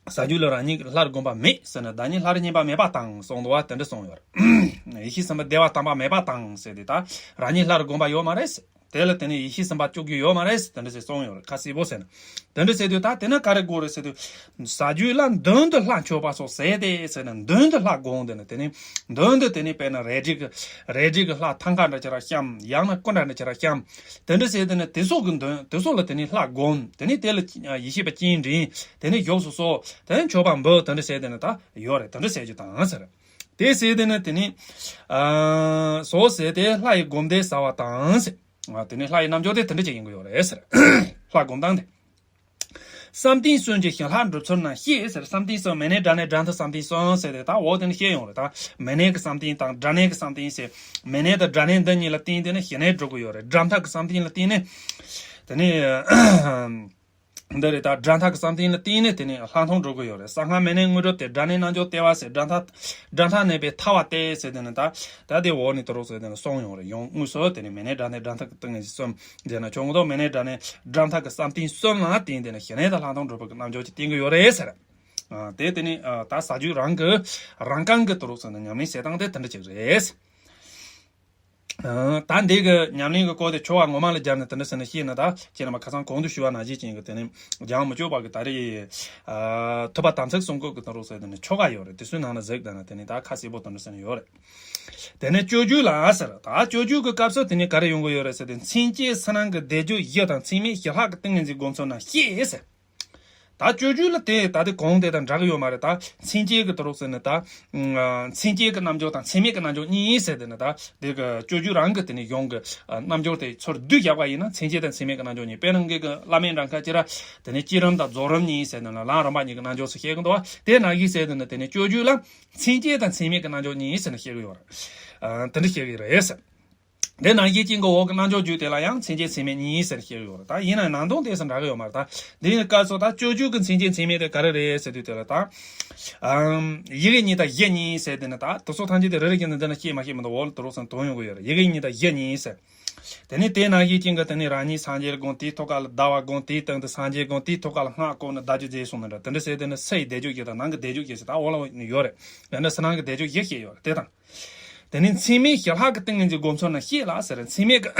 ཟ་རྒྱུད་ལ་རང་ཉིད་ཀྱི་ལྷར་བསྒོམ་པ་མེད་ཟེར་ནས་བདག་ཉིད་ལྷར་བསྙེན་པ་མེད་པ་དང་གསུངས་འདུག་བ། དེ་འདྲ་གསུངས་ཡོད་རེད། ཡེ་ཤེས་སེམས་དཔའ་བདེ་བ་དམ་པ་མེད་པ་དང་ཟེར་ཏེ་ད་རང་ཉིད་ལྷར་བསྒོམ་པ་ཡོད་མ་རེད་ཟེར། དེ་ལ་དེ་ནས་ཡེ་ཤེས་སེམས་དཔའ་བཅུག་རྒྱུ་ཡོད་མ་རེད་ཟེར། དེ་འདྲ་ཟེར་གསུངས་ཡོད་རེད། ཁ་གསལ་པོ་ཟེར་ན། དེ་འདྲ་ཟེར་དུས་ད་དེ་ན་ག་རེ་དགོས་རེད་ཟེར་དུས། ཟ་རྒྱུད་ལ་མདུན་དུ་ལྷ་མཆོད་པ་སོགས་ཟེར་ཏེ་ཟེར་ན་མདུན་དུ་ལྷ་བསྒོམ། དེ་ནས་དེ་ནས་མདུན་དུ་དེ་ནས་དཔེར་ན་རལ་གྲི་གི་རལ་གྲི་གི་ལྷ་ཐང་ཀ་འདྲ་ཅིག་ར་བཤམས། ཡང་ན་སྐུ་འདྲ་འདྲ་ཅིག་ར་བཤམས། དེ་འདྲ་ཟེར་དེ་ནས་དེ་ཚོ་གི་མདུན་དེ་ཚོ་ལ་དེ་ནས་ལྷ་བསྒོམ། དེ་ནས་དེ་ལ་ཡེ་ཤེས་པ་སྤྱན་འདྲེན། དེ་ནས་བཞུགས་སུ་གསོལ། དེ་ནས་མཆོད་པ་འབུལ། དེ་འདྲ་ཟེར་དེ་ནས་ད་ཡོད་རེད། དེ་འདྲ་ཟེར་རྒྱུ་དང་ཟེར། དེ་ཟེར་དེ་ནས་དེ་ནས་ཨ་སོགས་ཟེར་ཏེ་ལྷ་ཡི་སྒོམ་བཟླས་བྱ་བ་དང་ཟེར། ཨ་དེ་ནས་ལྷ་ཡི་རྣལ་འབྱོར་དེ་དེ་འདྲ་ཅིག་ཡིན་དགོས་ཡོད་རེད་ཟེར། ལྷ་སྒོམ་སྟངས་དེ། བསམ་གཏན་གསུམ་གྱི་ཞིང་ལྷར་འགྲུབ་ཚུལ་རྣམས་བཤད་ཟེར། བསམ་གཏན་གསུམ་མི་གནས་སྒྲ་གནས་སྒྲ་མཐུན་བསམ་གཏན་གསུམ་ཟེར་ཏེ་ད་འོག་དེ་ནས་བཤད་ཡོང་རེད། ད་མི་གནས་ཀྱི་བསམ་གཏན་དང་སྒྲ་གནས་ཀྱི་བསམ་གཏན་ཟེར། མི་གནས་དང་སྒྲ་གནས་འདི་གཉིས་ལ་བརྟེན་དེ་ནས་ཞི་གནས་སྒྲུབ་ཀྱི་ཡོད་རེད། སྒྲ་མཐུན་གྱི་བསམ་གཏན་ལ་བརྟེན་ནས་དེ་ནས་ འདི་རེད། ད་སྒྲ་མཐའ་གི་བསམ་གཏན་ལ་བརྟེན་ནས་དེ་ནས་ལྷག་མཐོང་འགྲོ་གི་ཡོད་རེད། གསང་སྔགས་མི་གནས་དངོས་གྲུབ་སྟེ། སྒྲ་གནས་རྣལ་འབྱོར་ལྟེ་བ་ཟེར། སྒྲ་མཐའ་སྒྲ་མཐའ་གནས་པའི་ཐར་པ་སྟེ་ཟེར་དེ་ནི་ད་ད་དེ་འོག་ནས་དེ་རོགས་ཟེར་དེ་ནི་གསུངས་ཡོང་རེད། ཡང་དངོས་སུ་དེ་ནི་མི་གནས་སྒྲ་གནས་སྒྲ་མཐའ་གི་ཏིང་ངེ་འཛིན་གསུམ་ཟེར་ན་ཆོག་གི་འདུག་མི་གནས་སྒྲ་གནས་སྒྲ་མཐའ་གི་བསམ་གཏན་གསུམ་ལ་བརྟེན་དེ་ནི་ཞི་གནས་དང་ལྷག་མཐོང་འགྲུབ་པ་གི་རྣལ་འབྱོར་གྱིས་བསྟན་གྱི་ཡོད་རེད་ཟེར། ཨ། དེ་དེ་ནི་ཨ། ད་ཟབ་རྒྱུད་རང་གི་རང་རྐང་གི་དེ་རོགས་ཟེར་ན་ཉམས་ལེན་བྱེད་སྟངས་དེ་དེ་འདྲ་ཅིག་རེད། ཨ། ད་འདི་གི་ཉམས་ལེན་གྱི་སྐོར་དེ་ཆོ་ག་ངོ་མ་ལ་སྦྱར་ནས་དེ་འདྲ་ཟེར་ནས་བཤད་ན། ད་ཁྱེད་རྣམ་པ་ཁ་སང་གོང་དུ་ཞུས་པ་ནང་བཞིན་ཅན་གྱི་དེ་ནི་སྦྱང་མི་ཆོག་པ་གི་ད་རེས། ཨ། ཐུབ་པ་དམ་ཚིག་གསུམ་བཀོད་ཀྱི་དེ་རོགས་ཟེར་དེ་ནི་ཆོ་ག་ཡོད་རེད། དེ་ཚོའི་ནང་ན་གཟིགས་དང་ན་དེ་ནི་ད་ཁ་གསལ་པོ་དེ་འདྲ་ཟེར་ནས་ཡོད་རེད། དེ་ནས་སྤྱོད་རྒྱུད་ལ་ཟེར། ད་སྤྱོད་རྒྱུད་ཀྱི་སྐབས་སུ་དེ་ནི་ག་རེ་ཡོང་གི་ཡོད་རེད་ཟེར་ཏེ། མཚན་བཅས་ཕྱི་ནང་གི་བཟླས་བརྗོད་བཞི་དང་། ཚད་མེད་ཞི་ལྷག་གི་ཏིང་ངེ་འཛིན་སྒོམ་ཚུལ་རྣམས་བཤད་ཟེར། ད་སྤྱོད་རྒྱུད་ལ་དེ་ད་དེ་གོང་དེ་དང་འདྲ་གི་ཡོད་མ་རེད། ད་མཚན་བཅས་ཀྱི་དེ་རོགས་ཟེར་ནི་ད། ཨ། མཚན་བཅས་ཀྱི་རྣལ་འབྱོར་དང་ཚད་མེད་ཀྱི་རྣལ་འབྱོར་གཉིས་ཟེར་དེ་ནི་ད་དེ་གི་སྤྱོད་རྒྱུད་རང་གི་དེ་ནི་ཡོང་གི། ཨ། རྣལ་འབྱོར་དེ་ཚུར་བསྡུས་བཞག་པ་ཡིན་ན་མཚན་བཅས་དང་ཚད་མེད་ཀྱི་རྣལ་འབྱོར་གཉིས། དཔེར་ན་ངེད་ཀྱི་བླ་མའི་འགྲེལ་ཁ་ཅིག་ར་དེ་ནི་བསྐྱེད་རིམ་དང་རྫོགས་རིམ་གཉིས་ཟེར་དེ་ནི་ལམ་རིམ་པ་གཉིས་ཀྱི་རྣལ་འབྱོར་སུ་བཤད་གི་འདུག་བ། དེ་ནང་བཞིན་ཟེར་དེ་ནི་དེ་ནི་སྤྱོད་རྒྱུད་ལ་མཚན་བཅས་དང་ཚད་མེད་ཀྱི་རྣལ་འབྱོར་གཉིས་ཟེར་ནི་བཤད་གི་ཡོད་རེད། ཨ། དེ་འདྲ་བཤད་གི་རེད་ཟེར། དེ་ནང་བཞིན་ཅན་གྱི་འོག་གི་རྣལ་འབྱོར་རྒྱུད་དེ་ལ་ཡང་མཚན་བཅས་ཚད་མེད་གཉིས་ཟེར་བཤད་ཡོད་རེད། ད་ཡིན་ན་ནང་དོན་དེ་ཚོ་འདྲ་གི་ཡོད་མ་རེད། ད་འདི་ནི་སྐབས་སུ་ད་སྤྱོད་རྒྱུད་ཀྱི་མཚན་བཅས་ཚད་མེད་དེ་ག་རེ་རེད་ཟེར་དུས་དེ་ལ་ད། ཨམ། ཡི་གེ་གཉིས་དང་གཞི་གཉིས་ཟེར་དེ་ནི་ད་དེ་ཚོ་ཐམས་ཅད་དེ་རེ་རེ་བཞིན་དུ་འདི་ན་བཤད་མ་ཤེས་མི་འདུག་འོག་ལ་དེ་རོགས་སུ་དོན་ཡོང་གི་ཡོད་རེད། ཡི་གེ་གཉིས་དང་གཞི་གཉིས་ཟེར། དེ་ནས་དེ་ནང་བཞིན་ཅན་གྱི་དེ་ནས་རང་ཉིད་སངས་རྒྱས་ལ་སྒོམ། དེའི་ཐོག་ཁ་ལ་བཟླ་བ་སྒོམ། དེའི་སྟེང་དུ་སངས་རྒྱས་སྒོམ། དེའི་ཐོག་ཁ་ལ་སྔགས་བསྐོར་ནས་བཟླ་རྒྱུ་བྱས་སོང་ན་འདྲ། དེ་འདྲ་ཟེར་དེ་ནི་ཕྱི་ཡི་བཟླས་བརྗོད་བཞི་དང་ནང་གི་བཟླས་བརྗོད་བཞི་ཟེར་ད་འོག་ལ་ཡོད་རེད། ཡང་ན་ཕྱི་ནང་གི་བཟླས་བརྗོད་བཞི་བཤད་ཡོད་རེད། དེ་དང་། དེ་ནས་མཚན་མེད་ཞི་ལྷག་གི་ཏིང་ངེ་འཛིན་སྒོམ་ཚུལ་རྣམས་བཤད་ལ་ཟེར། མཚན་མེད་ཀྱི་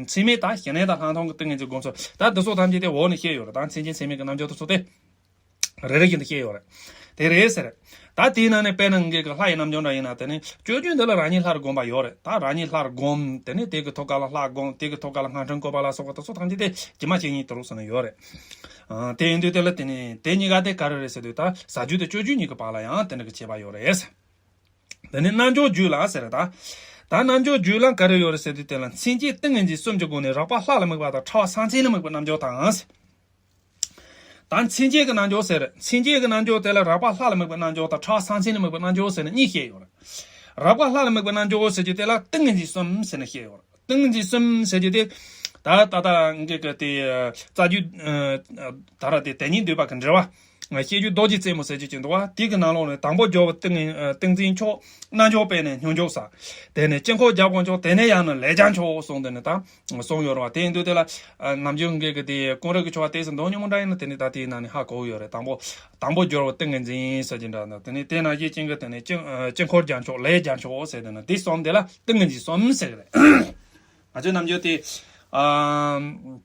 མཚན་མེད་དང་ཞི་གནས་དང་ལྷག་མཐོང་གི་ཏིང་ངེ་འཛིན་སྒོམ་ཚུལ། ད་འདི་ཚོ་ཐམས་ཅད་དེ་འོག་ནས་བཤད་ཡོད་རེད། ད་མཚན་བཅས་ཚད་མེད་ཀྱི་རྣལ་འབྱོར་དེ་ཚོ་དེ་རེ་རེ་བཞིན་དུ་བཤད་ཡོད་རེད། དེ་རེད་ཟེར། ད་དེའི་ནང་ནས་དཔེར་ན་ངེད་ཀྱི་ལྷ་ཡི་རྣལ་འབྱོར་འདྲ་ཡིན་ན། དེ་ནི་སྤྱོད་རྒྱུད་འདི་ལ་རང་ཉིད་ལྷར་བསྒོམ་པ་ཡོད་རེད། ད་རང་ཉིད་ལྷར་བསྒོམ། དེ་ནས་དེ་གི་ཐོག་ཁ་ལ་ལྷ་བསྒོམ། དེ་གི་ཐོག་ཁ་ལ་སྔགས་ཕྲེང་བཀོད་པ་ལ་སོགས་པ་དེ་ཚོ་ཐམས་ཅད་དེ་ཇི་མ་ཇི་བཞིན་དུ་རོགས་ཟེར་ན་ཡོད་རེད། ཨ། དེ་ཡིན་དུས་དེ་ལ་དེ་ནི་དེ་གཉིས་ཀ་དེ་ག་རེ་རེད་ཟེར་དུས། ད་ཟབ་རྒྱུད་དང་སྤྱོད་རྒྱུད་གཉིས་ཀྱི་བར་ལ་ཡང་དེ་འདྲ་གི་ཁྱད་པར་ཡོད་རེད། དེ་ནས་རྣལ་འབྱོར་རྒྱུད་ལ་ཟེར། ད་ད་རྣལ་འབྱོར་རྒྱུད་ལ་ག་རེ་ཡོད་རེད་ཟེར་དུས། དེ་ལ་མཚན་བཅས་ཏིང་ངེ་འཛིན་གསུམ་གྱི་སྒོ་ནས་རགས་པ་ལྷ་ལ་དམིགས་པ་དང་ཕྲ་བ་གསང་མཚན་ལ་དམིགས་པའི་རྣལ་འབྱོར་དང་། ད་མཚན་བཅས་ཀྱི་རྣལ་འབྱོར་ཟེར། མཚན་བཅས་ཀྱི་རྣལ་འབྱོར་དེ་ལ་རགས་པ་ལྷ་ལ་དམིགས་པའི་རྣལ་འབྱོར་དང་། ཕྲ་བ་གསང་མཚན་ལ་དམིགས་པའི་རྣལ་འབྱོར་ཟེར་ནས་གཉིས་བཤད་ཡོད་རེད། རགས་པ་ལྷ་ལ་དམིགས་པའི་རྣལ་འབྱོར་ཟེར་རྒྱུ་དེ་ལ་ཏིང་ངེ་འཛིན་གསུམ་ཟེར་ནས་བཤད་ཡོད་རེད། ཏིང་ངེ་འཛིན་གསུམ་ཟེར་རྒྱུ་དེ། ད་ད་ལྟ་ངེད་ཀྱི་དེ་རྩ་རྒྱུད། ད་ར་དེ་དེ་ཉིད་འདུས་པ་གི་འགྲེལ་བ། བཤད་རྒྱུད་རྡོ་རྗེ་རྩེ་མོ་ཟེར་རྒྱུ་ཅིག་འདུག་བ། དེ་གི་ནང་ལོགས་ནས་དང་པོ་སྦྱོར་བ་ཏིང་ངེ་ཏིང་འཛིན་མཆོག། རྣལ་འབྱོར་པས་ནི་སྙོམས་འཇུག་ཟེར། དེ་ནས་དཀྱིལ་འཁོར་རྒྱལ་པོ་མཆོག། དེ་ནས་ཡང་ན་ལས་རྒྱལ་མཆོག་གསུངས། དེ་ནས་ད་གསུངས་ཡོད་རེད་བ། དེ་ཡིན་དུས་དེ་ལ་ནམ་རྒྱུན་ངེད་ཀྱི་དེ་ཀུན་རིག་གི་ཆོ་ག་དེ་ཚོ་མདོ་སྙོམས་པོ་འདྲ་ཡིན་ན། དེ་ནས་ད་དེའི་ནང་ནས་ཧ་གོ་གི་ཡོད་རེད། དང་པོ་དང་པོ་སྦྱོར་བ་ཏིང་ངེ་འཛིན་ཟེར་གྱི་འདྲ་འདུག་དེ་ནས་དེ་ནང་བཞིན་ཅན་གྱི་དེ་ནས་དཀྱིལ་དཀྱིལ་འཁོར་རྒྱལ་མཆོག། ལས་རྒྱལ་མཆོག་ཟེར། དེ་ནས་དེ་གསུམ་དེ་ལ་ཏིང་ངེ་འཛིན་གསུམ་ཟེར་གི་རེད། ང་ཚོའི་ནམ་རྒྱུན་དེ། ཨ།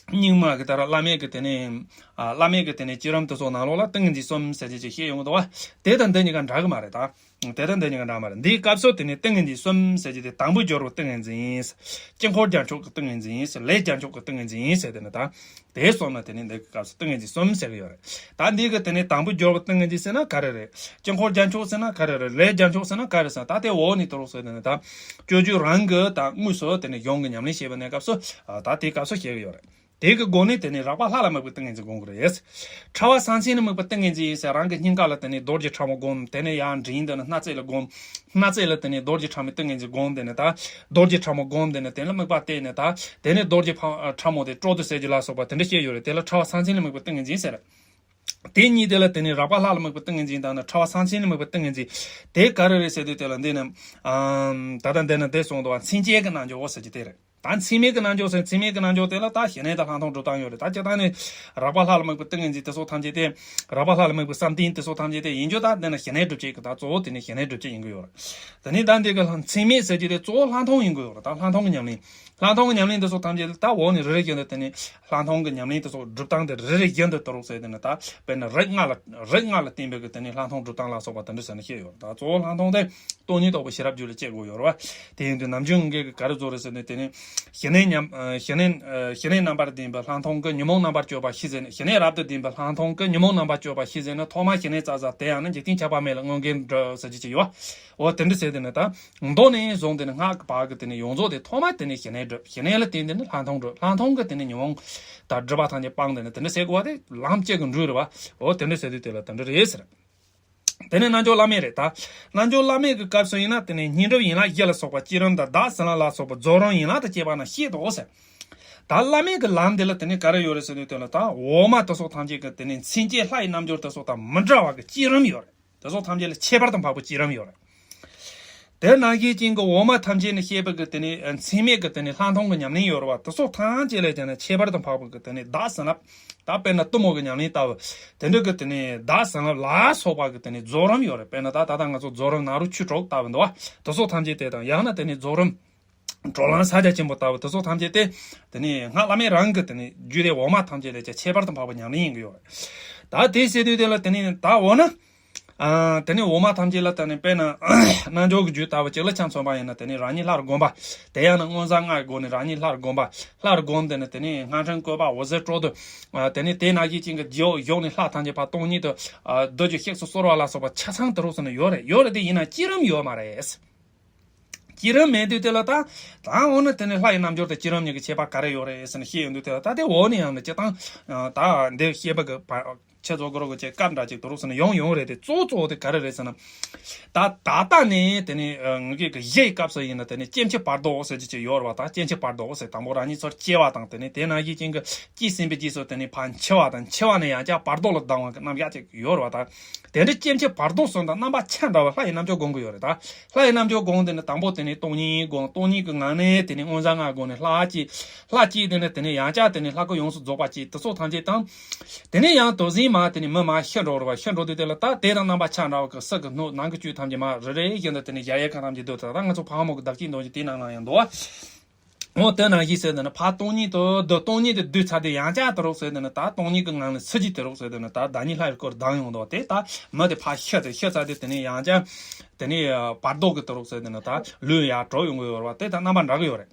རྙིང་མ་གི་ད་ར་བླ་མེད་ཀྱི་དེ་ནས། ཨ། བླ་མེད་ཀྱི་དེ་ནས་བསྐྱེད་རིམ་དེ་ཚོ་ནང་ལོགས་ལ་ཏིང་ངེ་འཛིན་གསུམ་ཟེར་གྱི་ཅིག་བཤད་ཡོང་གི་འདུག་བ། དེ་དང་འདི་གཉིས་ཀ་འདྲ་གི་མ་རེད་ད། དེ་དང་འདི་གཉིས་ཀ་འདྲ་མ་རེད། འདིའི་སྐབས་སུ་དེ་ནས་ཏིང་ངེ་འཛིན་གསུམ་ཟེར་གྱི་དེ་དང་པོ་སྦྱོར་བ་ཏིང་ངེ་འཛིན། དཀྱིལ་འཁོར་རྒྱལ་མཆོག་གི་ཏིང་ངེ་འཛིན། ལས་རྒྱལ་མཆོག་གི་ཏིང་ངེ་འཛིན་ཟེར། དེ་ནས་ད་དེ་གསུམ་ལ་དེ་ནས་འདི་གི་སྐབས་སུ་ཏིང་ངེ་འཛིན་གསུམ་ཟེར་གི་ཡོད་རེད། ད་འདི་གི་དེ་ནས་དང་པོ་སྦྱོར་བ་ཏིང་ངེ་འཛིན་ཟེར་ན་ག་རེ་རེད། དཀྱིལ་འཁོར་རྒྱལ་མཆོག་ཟེར་ན་ག་རེ་རེད། ལས་རྒྱལ་མཆོག་ཟེར་ན་ག་རེ་ཟེར། ད་དེ་འོག་ནས་དེ་རོགས་ཟེར། དེ་ནས་ད་སྤྱོད་རྒྱུད་རང་གི་ད་དངོས་སུ་དེ་ནས་ཡོངས་ཀྱི་ཉམས་ལེན་བྱེད་པའི་གནས་སྐབས་སུ། ཨ། ད་དེའི་སྐབས་སུ་བཤད་གི་ཡོད་རེད། དེ་གི་སྒོ་ནས་དེ་ནས་རགས་པ་ལྷ་ལ་དམིགས་པའི་ཏིང་ངེ་འཛིན་སྒོམ་གི་རེད། ཕྲ་བ་གསང་མཚན་ལ་དམིགས་པའི་ཏིང་ངེ་འཛིན་ཟེར། རང་གི་སྙིང་ག་ལ་དེ་ནས་རྡོ་རྗེ་ཕྲ་མོ་སྒོམ། དེ་ནས་ཡར་མགྲིན་དེ་ནས་སྣ་རྩེ་ལ་སྒོམ། སྣ་རྩེ་ལ་དེ་ནས་རྡོ་རྗེ་ཕྲ་མོའི་ཏིང་ངེ་འཛིན་སྒོམ། དེ་ནས་ད་རྡོ་རྗེ་ཕྲ་མོ་སྒོམ། དེ་ནས་དེ་ལ་དམིགས་པ་གཏད་ནས་ད་དེ་ནས་རྡོ་རྗེ་ཕ་ཕྲ་མོ་དེ་སྤྲོ་བསྡུ་ཟེར་རྒྱུ་ལ་སོགས་པ་དེ་འདྲ་བཤད་ཡོད་རེད། དེ་ལ་ཕྲ་བ་གསང་མཚན་ལ་དམིགས་པའི་ཏིང་ངེ་འཛིན་ཟེར། དེ་གཉིས་དེ་ལ་དེ་ནས་རགས་པ་ལྷ་ལ་དམིགས་པའི་ཏིང་ངེ་འཛིན་དང་ནི་ཕྲ་བ་གསང་མཚན་ལ་དམིགས་པའི་ཏིང་ངེ་འཛིན་དེ་ག་རེ་རེད་ཟེར་དུས། དེ་ལ་འདི་ནི། ཨམ། ད་ལྟ་འདི་ནི་འདི་གསུངས་འདུག་བ། མཚན་བཅས་ཀྱི་རྣལ་འབྱོར་ཟེར་གྱི་དེ་རེད། ད་མཚན་མེད་ཀྱི་རྣལ་འབྱོར་ཟེར། མཚན་མེད་ཀྱི་རྣལ་འབྱོར་དེ་ལ་ད་ཞི་གནས་དང་ལྷག་མཐོང་སྒྲུབ་སྟངས་ཡོད་རེད། ད་སྤྱིར་བཏང་ནི་རགས་པ་ལྷ་ལ་དམིགས་པའི་ཏིང་ངེ་འཛིན་དེ་ཚོ་ཐམས་ཅད་དེ། རགས་པ་ལྷ་ལ་དམིགས་པའི་བསམ་གཏན་དེ་ཚོ་ཐམས་ཅད་དེ་ཡིན་རྒྱུ་ད་འདི་ནི་ཞི་གནས་སྒྲུབ་བྱེད་ཀྱི། ད་གཙོ་བོ་དེ་ནི་ཞི་གནས་སྒྲུབ་བྱེད་ཡིན་གྱི་ཡོད་རེད། དེ་ནི་ད་འདི་གི་ལྷ་མཚན་མེད་ཟེར་གྱི་དེ་གཙོ་བོ་ལྷག་མཐོང་ཡིན་གྱི་ཡོད་རེད། ད་ལྷག་མཐོང་གི་ཉམས་ལེན། ལྷག་མཐོང་གི་ཉམས་ལེན་དེ་ཚོ་ཐམས་ཅད་དེ་ད་འོག་ནས་རེ་རེ་བཞིན་དུ་དེ་ནི་ལྷག་མཐོང་གི་ཉམས་ལེན་དེ་ཚོ་སྒྲུབ་སྟངས་དེ་རེ་རེ་བཞིན་དུ་དེ་རོགས་ཟེར། དེ་ནི་ད་དཔེར་ན་རིགས་ལྔ་ལ། རིགས་ལྔ་ལ་བརྟེན་པའི་གི་དེ་ནི་ལྷག་མཐོང་སྒྲུབ་སྟངས་ལ་སོགས་པ་དེ་འདྲ་ཟེར་ནས་བཤད་ཡོད་རེད། ད་གཙོ་བོ་ལྷག་མཐོང་དེ་སྟོང་ཉིད་རྟོགས་པའི་ཤེས་རབ་རྒྱུད་ལ་སྐྱེ་དགོས་ཡོད་རེད་བ། དེ་ཡིན་དུས་ནམ་རྒྱུན་ངེད་ཀྱིས་ག་རེ་བཟོ་རེད་ཟེར་ན། དེ་ནི་ཞི་གནས་ཉམས། ཞི་གནས། ཞི་གནས་རྣམ་པར་ལྡན་པའི་ལྷག་མཐོང་གི་ཉོན་མོངས་རྣམ་པར་གཅོད་པ་བཞི་ཟེར་ནས། ཞི་གནས་རབ་ཏུ་ལྡན་པའི་ལྷག་མཐོང་གི་ཉོན་མོངས་རྣམ་པར་གཅོད་པ་བཞི་ཟེར་ནས། ཐོག་མར་ཞི་གནས་བཙལ་ས་དེ་ཡང་ན་འཇིག་རྟེན་ཁྱབ་པ་མེད་ལ་མངོན་དགའི་འགྲོས་ཟེར་གྱི་ཅིག་ཡོད་བ། འོ་དེ་འདྲ་ཟེར། དེ་ནི་ད་མདོ་ནས་བཟུང་དེ་ནི་སྔགས་ཀྱི་བར་གྱི་དེ་ནི་ཡོངས་རྫོགས་དེ་ཐོག་མར་དེ་ནི་ཞི་གནས་སྒྲུབ། ཞི་གནས་ལ་བརྟེན་དེ་ནི་ལྷག་མཐོང་སྒྲུབ། ལྷག་མཐོང་གི་དེ་ནི་ཉོན་མོངས་དང་སྒྲིབ་པ་ཐམས་ཅད་སྤངས། དེ་ནི་དེ་འདྲ་ཟེར་དགོས་པ་དེ་ལམ་གཅིག་གི་འགྲོས་རེད་བ། འོ་དེ་འདྲ་ཟེར་དུས་དེ་ལ་དེ་འདྲ་རེད་ཟེར། དེ་ནས་རྣལ་འབྱོར་བླ་མེད་རེད། ད་རྣལ་འབྱོར་བླ་མེད་ཀྱི་སྐབས་སུ་ཡིན་ན། དེ་ནས་བསྙེན་སྒྲུབ་ཡན་ལག་བཞི་ལ་སོགས་པ། བསྐྱེད་རིམ་དང་བདག་ཟིན་ལ་ལ་སོགས་པ། རྫོགས་རིམ་ཡན་ལག་དང་བཅས་པ་རྣམས་བཤད་དོ་ཟེར། ད་བླ་མེད་ཀྱི་ལམ་འདི་ལ་དེ་ནས་ག་རེ་ཡོད་རེད་ཟེར་དུས་དེ་ལ་ད་འོག་མ་དེ་སོགས་ཐམས་ཅད་ཀྱི་དེ་ནས་མཚན་བཅས་ལྷ་ཡི་རྣམ་འགྱུར་དེ་སོགས་དང་མི་འདྲ་བ་གི་བསྐྱེད་རིམ་ཡོད་རེད། དེ་སོགས་ཐམས་ཅད་ལ་ཁྱད་པར་དུ་འཕགས་པའི་བསྐྱེད་རིམ་ཡོད་རེད། དེ་ནང་བཞིན་ཅན་གྱི་འོག་མ་ཐམས་ཅད་ནས་བཤད་པའི་གི་དེ་ནས་མཚན་མེད་ཀྱི་དེ་ནས་ལྷག་མཐོང་གི་ཉམས་ལེན་ཡོད་རེད་བ། དེ་སོགས་ཐམས་ཅད་ལས་ཀྱང་ནས་ཁྱད་པར་དུ་འཕགས་པའི་གི་དེ་ནས་བདག་བྱིན་རླབས། ད་དཔེར་ན་གཏུམ་མོ་གི་ཉམས་ལེན་ལྟ་བུ། དེ་འདྲ་གི་དེ་ནས་བདག་བྱིན་རླབས་ལ་སོགས་པ་གི་དེ་ནས་རྫོགས་རིམ་ཡོད་རེད། དཔེར་ན་ད་ད་ལྟ་ང་ཚོ་རྫོགས་རིམ་ནཱ་རོ་ཆོས་གྲོགས་ལྟ་བུ་འདུག་བ། དེ་སོགས་ཐམས་ཅད་དེ་དང་ཡང་ན་དེ་ནས་རྫོགས་རིམ། བགྲོ་གླེང་ས་སྐྱ་ཆེན་པོ་ལྟ་བུ་དེ་སོགས་ཐམས་ཅད་དེ། དེ་ནས་སྔགས་བླ་མེད་རང་གི་དེ་ནས་རྒྱུད་སྡེ་འོག་མ་ཐམས་ཅད་ལས་ཀྱང་ཁྱད་པར་དུ་འཕགས་པའི་ཉམས་ལེན་ཡིན་གྱི་ཡོད་རེད། ད་དེ་བཤད་དུས་དེ་ལ་དེ་ནས་ད་འོ་ན། ཨ། དེ་ནས་འོག་མ་ཐམས་ཅད་ལ་དེ་ནས་དཔེར་ན་རྣལ་འབྱོར་གྱི་རྒྱུད་ལྟ་བུ་ཅིག་ལ་ཆ་མཚོན་པ་ཡིན་ན་དེ་ནས་རང་ཉིད་ལྷར་བསྒོམ་པ། དེ་ཡང་ན་མངོན་བྱང་ལྔའི་སྒོ་ནས་རང་ཉིད་ལྷར་བསྒོམ་པ། ལྷར་བསྒོམས་དེ་ནས་དེ་ནས་སྔགས་ཕྲེང་བཀོད་པ་འོད་ཟེར་སྤྲོ་བསྡུ། ཨ། དེ་ནས་དེ་ནང་བཞིན་ཅན་གྱི་རྒྱུད་གཞོགས་ནས་ལྷ་ཐམས་ཅད་ཕར་སྟོང་ཉིད་དུ། ཨ། བདུད་ཀྱི་གཤེགས་སུ་གསོལ་བ་ལ་སོགས་པ་ཆ་ཚང་དེ་རོགས་སུ་ནི་ཡོད་རེད། ཡོད་རེད་དེ་ཡིན་ན་བསྐྱེད་རིམ་ཡོད་མ་རེད། བསྐྱེད་རིམ་མེད་དུས་དེ་ལ་ད། ད་འོ་ན་དེ་ནས་ལྷ་ཡི་རྣལ་འབྱོར་དང་བསྐྱེད་རིམ་གཉིས་ཀྱི་ཁྱད་པར་ག་རེ་ཡོད་རེད་ཟེར་ནས་བཤད་ཡོང་དུས་དེ་ལ་ད་དེ་འོག་ནས་ཡང་ནས་སྤྱིར་བཏང་། ད་འདི་བཤད་པ་གི་བར་ཆེད་རྫོགས་གུ་རུ་གི་ཅེས་སྐབས་འདྲ་ཅིག་དུ་རུག་ཟེར་ནས་ཡོང་ཡོང་རེད་དེ། གཙོ་བོ་གཙོ་བོ་དེ་ག་རེ་རེད་ཟེར་ན། ད་ད་ལྟ་ནས་དེ་ནས་ངེད་ཀྱི་གཞི་ཡི་སྐབས་སུ་ཡིན་ན་དེ་ནས་སྐྱེ་འཆི་བར་དོ་ཟེར་གྱི་ཅིག་ཡོད་རེད་བ། ད་སྐྱེ་འཆི་བར་དོ་ཟེར་དང་པོ་རང་ཉིད་ཚོར་སྐྱེ་བ་དང་དེ་ནས་དེ་ནང་བཞིན་ཅན་གྱི་སྐྱེས་ཟིན་པའི་རྗེས་སུ་དེ་ནས་ཕར་འཆི་བ་དང་། འཆི་བ་ནས་ཡང་བསྐྱར་བར་དོ་ལ་ལྡང་བ་གི་རྣམ་གཞག་ཅིག་ཡོད་རེད་བ། ད། དེ་འདྲའི་སྐྱེ་འཆི་བར་དོ་གསུམ་དང་རྣམ་པ་ཆ་འདྲ་བའི་ལྷ་ཡི་རྣལ་འབྱོར་སྒོམ་གྱི་ཡོད་རེད་ད། ལྷ་ཡི་རྣལ་འབྱོར་སྒོམ་དེ་ནི་དང་པོ་དེ་ནི་སྟོང་ཉིད་སྒོམ། སྟོང་ཉིད་ཀྱི་ངང་ནས་དེ་ནི་མངོན་བྱང་ལྔ་སྒོམ་ནས་ལྷ་བསྐྱེད། ལྷ་བསྐྱེད་དེ་ནི་དེ་ནི་ཡང་བསྐྱར་དེ་ནི་ལྷ་སྐུ་ཡོངས་སུ་རྫོགས་པ་བསྐྱེད། དེ་སོགས་ཐམས་ཅད་དང་། དེ་ནི་ཡང་དུས་ཟིན་མ་དེ་ནི་མི་མ་ཤི་འགྲོ་རུ་བ། ཤི་འགྲོ་དུས་དེ་ལ་ད་དེ་དང་རྣམ་པ་ཆ་འདྲ་བ་གི་སྲོག་གི་སྣོད་ནང་གི་བཅུད་ཐམས་ཅད་མ་རེ་རེ་བཞིན་དུ་དེ་ནི་གཞལ་ཡས་ཁང་ཐམས་ཅད་དུ། ད་ལྟ་ང་ཚོ་ཕ་མོ་གི་བདག་བསྐྱེད་འདོན་གྱི་དེ་ནང་ན་ཡང་འདུག་བ། འོ་དེ་ནང་བཞིན་ཟེར་དེ་ནི་ཕར་སྟོང་ཉིད་དུ་བསྡུ། སྟོང་ཉིད་དུ་བསྡུས་ཚར་དུས་ཡང་བསྐྱར་དུ་རོགས་ཟེར་དེ་ནི་ད་སྟོང་ཉིད་ཀྱི་ངང་ནས་ཚུར་གྱིས་དུ་རོགས་ཟེར་དེ་ནི་ད་བདག་ཉིད་ལྷ་ཡི་སྐུར་ལྡང་ཡོང་དོ། དེ་ད་མི་དེ་ཕར་ཤི་ཚར། ཤི་ཚར་དུས་དེ་ནི་ཡང་བསྐྱར་དེ་ནི་བར་དོ་གི་དུ་རོགས་ཟེར་དེ་ནི་ད་ལུས་ཡར་གྲོལ་ཡོང་གི་ཡོད་རེད་བ། དེ་ད་རྣམ་པ་འདྲ་གི་ཡོད་རེད།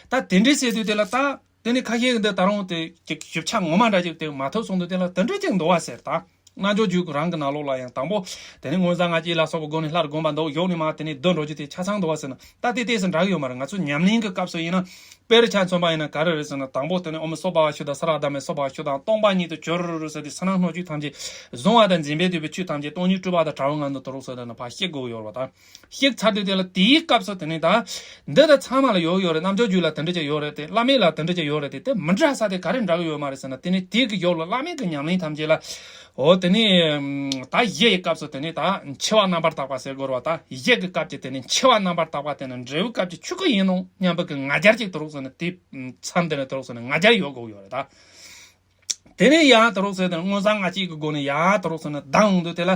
ད་དེ་འདྲའི་ཟེར་དུས་དེ་ལ་ད་དེ་ནི་ཁ་ཤས་ཀྱི་འདི་ད་རུང་དེ་ཅིག་ཞིབ་ཆ་ངོ་མ་འདྲ་ཅིག་དེ་མ་ཐུབ་སོང་དུས་དེ་ལ་དེ་འདྲ་ཅིག་འདུག་བ་ཟེར་ད། རྣལ་འབྱོར་རྒྱུད་རང་གི་ནང་ལོགས་ལ་ཡང་དང་པོ། དེ་ནས་མངོན་བྱང་ལྔ་བསྐྱེད་ལ་སོགས་པའི་སྒོ་ནས་ལྷར་བསྒོམ་པ་འདུག། གཞོགས་ནས་མར་དེ་ནས་བསྡུ་འགྲོ་རྒྱུ་དེ་ཆ་ཚང་འདུག་བ་ཟེར་ན། ད་དེ་ཏོག་ཙམ་འདྲ་གི་ཡོད་མ་རེད། ང་ཚོ་ཉམས་ལེན་གྱི་སྐབས་སུ་ཡིན་ན། དཔེར་ཆ་མཚོན་པ་ཡིན་ན་ག་རེ་རེད་ཟེར་ན། དང་པོ་དེ་ནས་ཨོཾ་སྭ་བྷཱ་ཝ་ཤུདྡྷ་ས་ར་དྷརྨེ་སྭ་བྷཱ་ཝ་ཤུདྡྷ། སྟོང་པ་ཉིད་དུ་གྱུར་ཟེར་དུས་ཕྱི་ནང་སྣོད་བཅུད་ཐམས་ཅད་གཟུང་བ་དང་འཛིན་པས་བསྡུས་པའི་ཆོས་ཐམས་ཅད་སྟོང་ཉིད་སྤྲོས་པ་དང་བྲལ་བའི་ངང་དུ་དུ་རོགས་ཟེར་དེ་ནི་ཕར་བཤིག་དགོས་ཡོད་རེད་བ་ད། བཤིག་ཚར་དུས་དེ་ལ་དེའི་སྐབས་སུ་དེ་ནས་ད། འདི་ད་ཚང་མ་ལ་ཡོད་ཡོད་རེད། རྣལ་འབྱོར་རྒྱུད་ལ་དེ་འདྲ་ཅིག་ཡོད་རེད་དེ། བླ་མེད་ལ་དེ་འདྲ་ཅིག་ཡོད་རེད་དེ། དེ་མི་འདྲ་ས་དེ་ག་རེ་འདྲ་གི་ཡོད་མ་རེད་ཟེར་ན། དེ་ནས་དེ་གི་ཡོད་ལ་བླ་མེད་ཀྱི་ཉམས་ལེན་ཐམས་ཅད་ལ། འོ་དེ་ནས་ད་གཞི་ཡི་སྐབས་སུ་དེ་ནས་ད་འཆི་བ་རྣམ་པར་དག་པ་ཟེར་དགོས་རེད་བ་ད། གཞི་གི་སྐབས་ཀྱི་དེ་ནས་འཆི་བ་རྣམ་པར་དག་པ་དེ་ནི་འབྲས་བུའི་སྐབས་ཀྱི་ཆོས་སྐུ་ཡིན་ནོ་སྙམ་པའི་གི་ང་རྒྱལ་ཅིག་དུ་རོགས་ཟེར་ན། དེ་མཚམས་དེ་ནས་དུ་རོགས་ཟེར་ན་ང་རྒྱལ་ཡོད་དགོས་ཡོད་རེད་ད། དེ་ནས་ཡང་དུ་རོགས་ཟེར་དེ་ནི་མངོན་བྱང་ལྔ་བསྐྱེད་ཀྱི་སྒོ་ནས་ཡང་དུ་རོགས་ཟེར་ན་ལྡང་འོང་དུས་དེ་ལ།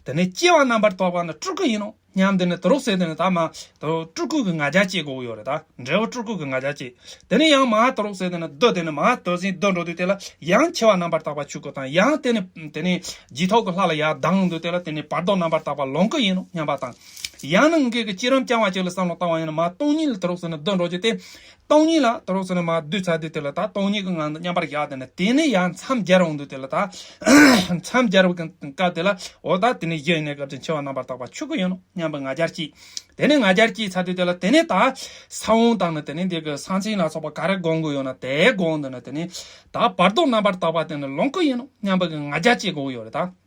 དེ་ནས་སྐྱེ་བ་རྣམ་པར་དག་པ་ནི་སྤྲུལ་སྐུ་ཡིན་ནོ་སྙམ་དེ་ནས་དུ་རོགས་ཟེར་དེ་ནི་ད་མ་དུ་སྤྲུལ་སྐུ་གི་ང་རྒྱལ་སྐྱེ་དགོས་ཡོད་རེད་ད། འབྲས་བུ་སྤྲུལ་སྐུ་གི་ང་རྒྱལ་སྐྱེ། དེ་ནས་ཡང་མ་དུ་རོགས་ཟེར་དེ་ནི་བསྡུ། དེ་ནས་མ་དུ་ཟིན་བསྡུ་འགྲོ་དུས་དེ་ལ་ཡང་འཆི་བ་རྣམ་པར་དག་པ་ཆོས་སྐུ་དང་། ཡང་དེ་ནས་དེ་ནས་རྗེས་ཐོབ་ཀྱི་ལྷ་ལ་ཡང་ལྡང་འོང་དུས་དེ་ལ་དེ་ནས་བར་དོ་རྣམ་པར་དག་པ་ལོངས་སྐུ་ཡིན་ནོ་སྙམ་པ་དང་། ཡང་ན་ངེད་ཀྱི་བསྐྱེད་རིམ་རྐྱང་བ་ཅིག་ལ་བསམ་བློ་བཏང་བ་ཡིན་ན་མ་སྟོང་ཉིད་ལ་དུ་རོགས་ཟེར་ན་བསྡུ་འགྲོ་རྒྱུ་དེ། སྟོང་ཉིད་ལ་དུ་རོགས་ཟེར་ན་མ་བསྡུས་ཚར་དུས་དེ་ལ་ད་སྟོང་ཉིད་ཀྱི་ངང་དུ་མཉམ་པར་བཞག་དེ་ནས་དེ་ནས་ཡང་མཚམས་སྦྱར་འོང་དུས་དེ་ལ་ད། མཚམས་སྦྱར་བའི་སྐབས་དེ་ལ་འོ་ད་དེ་ནས་གཞི་ཡི་གནས་སྐབས་ཀྱི་འཆི་བ་རྣམ་པར་དག་པ་ཆོས་སྐུ་ཡིན་ནོ་སྙམ་པའི་ང་རྒྱལ་སྐྱེས། དེ་ནས་ང་རྒྱལ་སྐྱེས་ཚར་དུས་དེ་ལ་དེ་ནས་ད་ས་བོན་དང་ནི་དེ་ནས་འདི་གི་ས་མཚན་ལ་སོགས་པ་ག་རེ་སྒོམ་དགོས་ཡོད་ན་དེ་སྒོམ་དེ་ནས་དེ་ནས་ད་བར་དོ་རྣམ་པར་དག་པ་དེ་ནི་ལོངས་སྐུ་ཡིན་ནོ་སྙམ་པའི་གི་ང་རྒྱལ་སྐྱེ་དགོས་ཡོད་རེད་ད།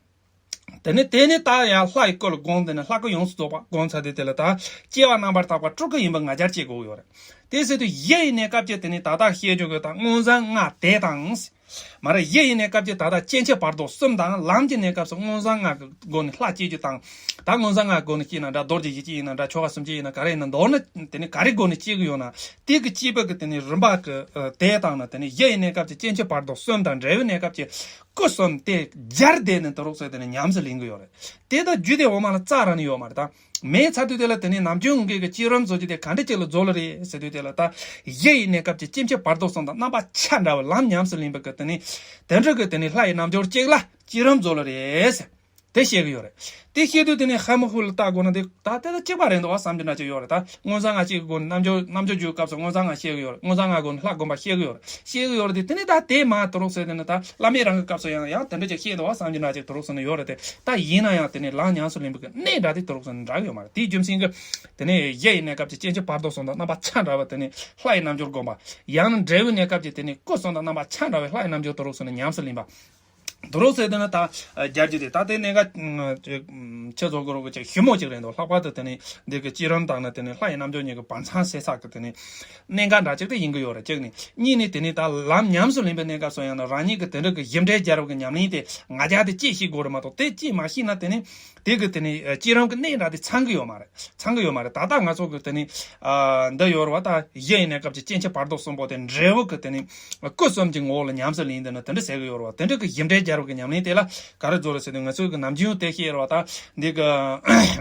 དེ་ནས་དེ་ནས་ད་ཡང་ལྷ་ཡི་སྐུ་ལ་བསྒོམ། དེ་ནས་ལྷ་སྐུ་ཡོངས་སུ་རྫོགས་པ་བསྒོམ་ཚར་དུས་དེ་ལ་ད་སྐྱེ་བ་རྣམ་པར་དག་པ་སྤྲུལ་སྐུ་ཡིན་པའི་ང་རྒྱལ་སྐྱེ་དགོས་ཡོད་རེད། དེ་ཟེར་དུས་གཞི་ཡི་གནས་སྐབས་ཀྱི་དེ་ནས་ད་ལྟ་བཤད་རྒྱུ་གི་ད་མངོན་བྱང་ལྔ་དེ་དང་། མ་རེད། གཞི་ཡི་གནས་སྐབས་ཀྱི་ད་ལྟ་སྐྱེ་འཆི་བར་དོ་གསུམ་དང་། ལམ་གྱི་གནས་སྐབས་སུ་མངོན་བྱང་ལྔ་གི་སྒོ་ནས་ལྷ་སྐྱེ་རྒྱུ་དང་། ད་མངོན་བྱང་ལྔ་སྒོ་ནས་སྐྱེས་ན་འདྲ། རྡོ་རྗེ་གཞི་སྐྱེས་ཡིན་ན་འདྲ། ཆོ་ག་སུམ་ཅུ་ཡིན་ན་ག་རེ་ཡིན་ན། མདོར་ན་དེ་ནས་ག་རེ་སྒོ་ནས་སྐྱེ་གི་ཡོད་ན། དེ་གི་སྐྱེ་བ་གི་དེ་ནས་རིམ་པ་གི་དེ་དང་ནི་དེ་ནས་གཞི་ཡི་གནས་སྐབས་ཀྱི་སྐྱེ་འཆི་བར་དོ་གསུམ་དང་། འབྲས་བུའི་གནས་སྐབས་ཀྱི་སྐུ་གསུམ་དེ་སྦྱར་བསྡད་ནས་དུ་རོགས་ཟེར་དེ་ནས་ཉམས་སུ་ལེན་གི་ཡོད་རེད། དེ་ད་རྒྱུད་སྡེ་འོག་མ་ལ་རྩ་རང་ནས་ཡོད་མ་རེད་ད། མེད་ཚར་དུས་དེ་ལ་དེ་ནས་ནམ་རྒྱུན་ངེད་ཀྱི་བསྐྱེད་རིམ་བཟོ་རྒྱུ་དེ་ག་འདྲ་ཅིག་ལ་རྫོགས་ལེ་རེད་ཟེར་དུས་དེ་ལ་ད། གཞི་ཡི་གནས་སྐབས་ཀྱི་སྐྱེ་འཆི་བར་དོ་གསུམ་དང་རྣམ་པ་ཆ་འདྲ་བའི་ལམ་ཉམས་སུ་ལེན་པའི་གི་དེ་ནས། དེ་འདྲ་གི་དེ་ནས་ལྷ་ཡི་རྣལ་འབྱོར་གཅིག་ལ་བསྐྱེད་རིམ་རྫོགས་ལེ་རེད་ཟེར། དེ་བཤད་གི་ཡོད་རེད། དེ་བཤད་དུས་དེ་ནས་ཧ་མ་ཧུ་ལ་ལྟ་དགོས་ན་དེ་ད་དེ་ད་གཅིག་པ་རེད་འདུག་བ་བསམ་གྱི་འདྲ་ཅིག་ཡོད་རེད་ད། མངོན་བྱང་ལྔ་གཅིག་གི་སྒོ་ནས་རྣལ་འབྱོར་རྣལ་འབྱོར་རྒྱུད་སྐབས་སུ་མངོན་བྱང་ལྔ་བཤད་གི་ཡོད་རེད། མངོན་བྱང་ལྔ་སྒོ་ནས་ལྷ་བསྒོམ་པ་བཤད་གི་ཡོད་རེད། བཤད་གི་ཡོད་རེད་དེ། དེ་ནས་ད་དེ་མ་དུ་རོགས་ཟེར་དེ་ནས་ད་བླ་མེད་རང་གི་སྐབས་སུ་ཡང་ཡང་དེ་འདྲ་ཅིག་བཤད་འདུག་བ་བསམ་གྱི་འདྲ་ཅིག་དུ་རོགས་ཟེར་ནས་ཡོད་རེད་དེ། ད་ཡིན་ན་ཡང་དེ་ནས་ལམ་ཉམས་སུ་ལེན་པའི་གི་གནས་འདྲ་དེ་དུ་རོགས་ཟེར་ནས་འདྲ་གི་ཡོད་མ་རེད། དེའི་རྒྱུ་མཚན་གི་དེ་ནས་གཞི་ཡི་གནས་སྐབས་ཀྱི་སྐྱེ་འཆི་བར་དོ་གསུམ་དང་རྣམ་པ་ཆ་འདྲ་བ་དེ་ནས་ལྷ་ཡི་རྣལ་འབྱོར་བསྒོམ་པ། ཡང་ན་འབྲས་བུའི་གནས་སྐབས་ཀྱི་དེ་ནས་སྐུ་གསུམ་དང་རྣམ་པ་ཆ་འདྲ་བའི་ལྷ་ཡི་རྣལ་འབྱོར་དུ་རོགས་ཟེར་ནས་ཉམས་སུ་ལེན་པ། དུ་རོགས་ཟེར་དེ་ནི་ད་རྒྱལ་རྒྱུད་དེ་ད་དེ་གནད་འགག་ཁྱེད་ཚོ་གི་རོགས་ཀྱི་ཞི་མོ་ཅིག་རེད་འདུག་ལྷག་པར་དུ་དེ་ནི་འདི་གི་བསྐྱེད་རིམ་དང་ནི་དེ་ནི་ལྷ་ཡི་རྣམ་འགྱུར་གཉིས་ཀྱི་བར་མཚམས་བསྲེ་ས་གི་དེ་ནི་གནད་འགག་འདྲ་ཅིག་དེ་ཡིན་གི་ཡོད་རེད། གཅིག་ནི་གཉིས་ནི་དེ་ནི་ད་ལམ་ཉམས་སུ་ལེན་པའི་གནས་སྐབས་སུ་ཡང་ན་རང་ཉིད་ཀྱི་དེ་འདྲ་གི་གཞི་འབྲས་རྒྱལ་བ་གི་ཉམས་ལེན་དེ་ང་རྒྱལ་དེ་ཅིས་ཤེས་དགོས་རེད་མ་གཏོགས། དེ་ཅིས་མ་ཤེས་ན་དེ་ནི་དེ་གི་དེ་ནི་བསྐྱེད་རིམ་གྱི་གནད་འདྲ་དེ་ཚང་གི་ཡོད་མ་རེད། ཚང་གི་ཡོད་མ་རེད། ད་ལྟ་ང་ཚོ་གི་དེ་ནི་ཨ་འདི་ཡོད་རེད་བ། ད་གཞི་ཡིན་ནའི་སྐབས་ཀྱི་སྐྱེ་མཆེད་བར་དོ་གསུམ་པོ་དེ་འབྲས་བུ་གི་དེ་ནི་སྐུ་གསུམ་གྱི་ངོ་བོ་ལ་ཉམས་སུ་ལེན་དེ་ནི་དེ་འདྲ་ཟེར་གི་ཡོད་རེད་བ། དེ་འདྲ་གི་གཞི་འབྲས་རྒྱལ་བ་གི་ཉམས་ལེན་དེ་ལ་ག་རེ་བཟོ་རེད་ཟེར་དུས། ང་ཚོ་གི་ནམ་རྒྱུན་དེ་ཤེས་རེད་བ། ད་འདི་གི་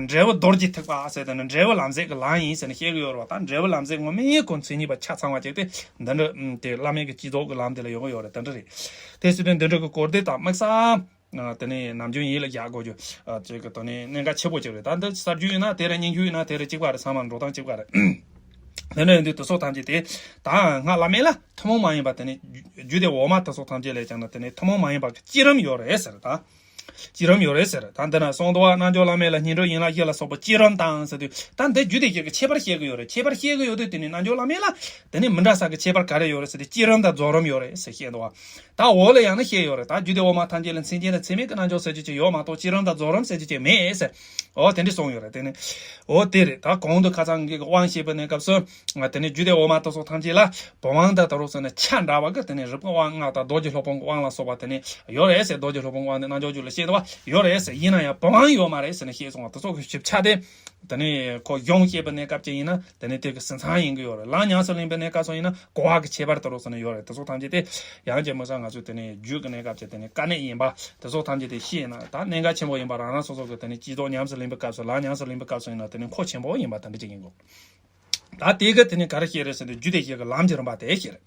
འབྲས་བུ་རྡོ་རྗེ་ཐེག་པ་ཟེར་དེ་ནི་འབྲས་བུ་ལམ་ཟད་ཀྱི་ལམ་ཡིན་ཟེར་ནས་བཤད་གི་ཡོད་རེད་བ། ད་འབྲས་བུ་ལམ་ཟད་ངོ་མའི་ཁོ་མཚན་ཉིད་པ་ཆ་ཚང་བ་ཅིག་དེ་འདི་འདྲ་དེ་བླ་མེད་ཀྱི་བསྐྱེད་རྫོགས་ཀྱི་ལམ་དེ་ལ་ཡོང་གི་ཡོད་རེད། དེ་འདྲ་རེད། དེ་ཟེར་དུས་འདི་འདྲ་གི་གོ་བདེ་དང་དམིགས་བསལ། ཨ་དེ་ནས་ནམ་རྒྱུན་ཡིད་ལ་བཞག་དགོས་རྒྱུ་ཨ་ཅིག་གི་དོན་ནི་གནད་འགག་ཆེ་པོ་ཅིག་རེད། ད་འདི་གསར་འགྱུར་ཡིན་ན་དེ་རེད། སྙན་རྒྱུན་ཡིན་ན་དེ་རེད། གཅིག་པ་རེད། ཚང་མ་འགྲོ་སྟངས་གཅིག་པ་རེད། དེ་འདྲ་ཡིན་དུས་དེ་སོགས་ཐམས་ཅད་དེ་ད་སྔགས་བླ་མེད་ལ་ཐུན་མོང་མ་ཡིན་པ་དེ་ནི་རྒྱུད་སྡེ་འོག་མ་དེ་སོགས་ཐམས་ཅད་ལས་ཀྱང་ན་དེ་ནི་ཐུན་མོང་མ་ཡིན་པ་གི་བསྐྱེད་རིམ་ཡོད་རེད་ཟེར། ད་བསྐྱེད་རིམ་ཡོད་རེད་ཟེར། ད་འདི་ན་གསང་རྡོ་བ་རྣལ་འབྱོར་བླ་མེད་ལ་སྙིང་རྗེ་ཡན་ལག་བཞི་ལ་སོགས་པ་བསྐྱེད་རིམ་དང་ཟེར་དུས། ད་འདི་རྒྱུད་སྡེ་བཞི་གི་ཁྱད་པར་བཤད་གི་ཡོད་རེད། ཁྱད་པར་བཤད་གི་ཡོད་དུས་དེ་ནི་རྣལ་འབྱོར་བླ་མེད་ལ་དེ་ནི་མི་འདྲ་ས་གི་ཁྱད་པར་ག་རེ་ཡོད་རེད་ཟེར་དུས། བསྐྱེད་རིམ་དང་རྫོགས་རིམ་ཡོད་རེད་ཟེར་བཤད་འདུག་བ། ད་འོག་ལ་ཡང་ན་བཤད་ཡོད་རེད། ད་རྒྱུད་སྡེ་འོག་མ་ཐམས་ཅད་ལ་མཚན་ཉིད་དང་མཚན་མེད་ཀྱི་རྣལ་འབྱོར་ཟེར་རྒྱུ་ཅིག་ཡོད་མ་གཏོགས་བསྐྱེད་རིམ་དང་རྫོགས་རིམ་ཟེར་རྒྱུ་ཅིག་མེད་ཟེར། འོ་དེ་འདྲ་གསུངས་ཡོད་རེད། དེ་ནི་འོ་དེ་རེད། ད་གོང་དུ་ཁ་སང་གི་དབང་བཤད་པའི་གནས་སྐབས་སུ་དེ་ནི་རྒྱུད་སྡེ་འོག་མ་དེ་སོགས་ཐམས་ཅད་ལ་བུམ་དབང་དང་དེ་རོགས་ཟེར་ནས་ཆ་འདྲ་བ་གི་དེ་ནི་རིག་པའི་དབང་ལྔ་དང་རྡོ་རྗེ་སློབ་དཔོན་གྱི་དབང་ལ་སོགས་པ་དེ་ནི་ཡོད་རེད་ཟེར། རྡོ་རྗེ་སློབ་དཔོན་གྱི་དབང་དེ་རྣལ་འབྱོར་རྒྱུད་ལ་བཤད་འདུག་བ། ཡོད་རེད་ཟེར། ཡིན་ན་ཡང་བུམ་དབང་ཡོད་མ་རེད་ཟེར་ནས་བཤད་སོང་བ། དེ་སོགས་ཀྱི་ཞིབ་ཆ་དེ་དེ་ནི་ཁོ་གཞུང་བཤད་པའི་གནས་སྐབས་ཅིག་ཡིན་ན་དེ་ནི་དེ་གི་ཟིན་མཚམས་ཡིན་གི་ཡོད་རེད། ལམ་ཉམས་སུ་ལེན་པའི་གནས་སྐབས་སུ་ཡིན་ན་གོ་བ་གི་ཁྱད་པར་དེ་རོགས་ཟེར་ནས་ཡོད་རེད། དེ་སོགས་ཐམས་ཅད་དེ་ཡང་ཅིག་མི་ཚང་ང་ཚོས་དེ་ནི་རྒྱུད་ཀྱི་གནས་སྐབས་ཀྱི་དེ་ནི་དཀའ་གནད་ཡིན་པ་དེ་སོགས་ཐམས་ཅད་དེ་ཤེས་ན་ད་གནད་འགག་ཆེན་པོ་ཡིན་པ། རང་རང་སོ་སོ་གི་དེ་ནི་བསྐྱེད་རྫོགས་ཉམས་སུ་ལེན་པའི་སྐབས་སུ་ལམ་ཉམས་སུ་ལེན་པའི་སྐབས་སུ་ཡིན་ན་དེ་ནི་མཁོ་ཆེན་པོ་ཡིན་པ་དེ་འདྲ་ཅིག་ཡིན་དགོས། ད་དེ་གི་དེ་ནི་ག་རེ་བཤད་རེད་ཟེར་དུས་རྒྱུད་སྡེ་བཞི་གི་ལམ་གྱི་རིམ་པ་དེ་བཤད་རེད།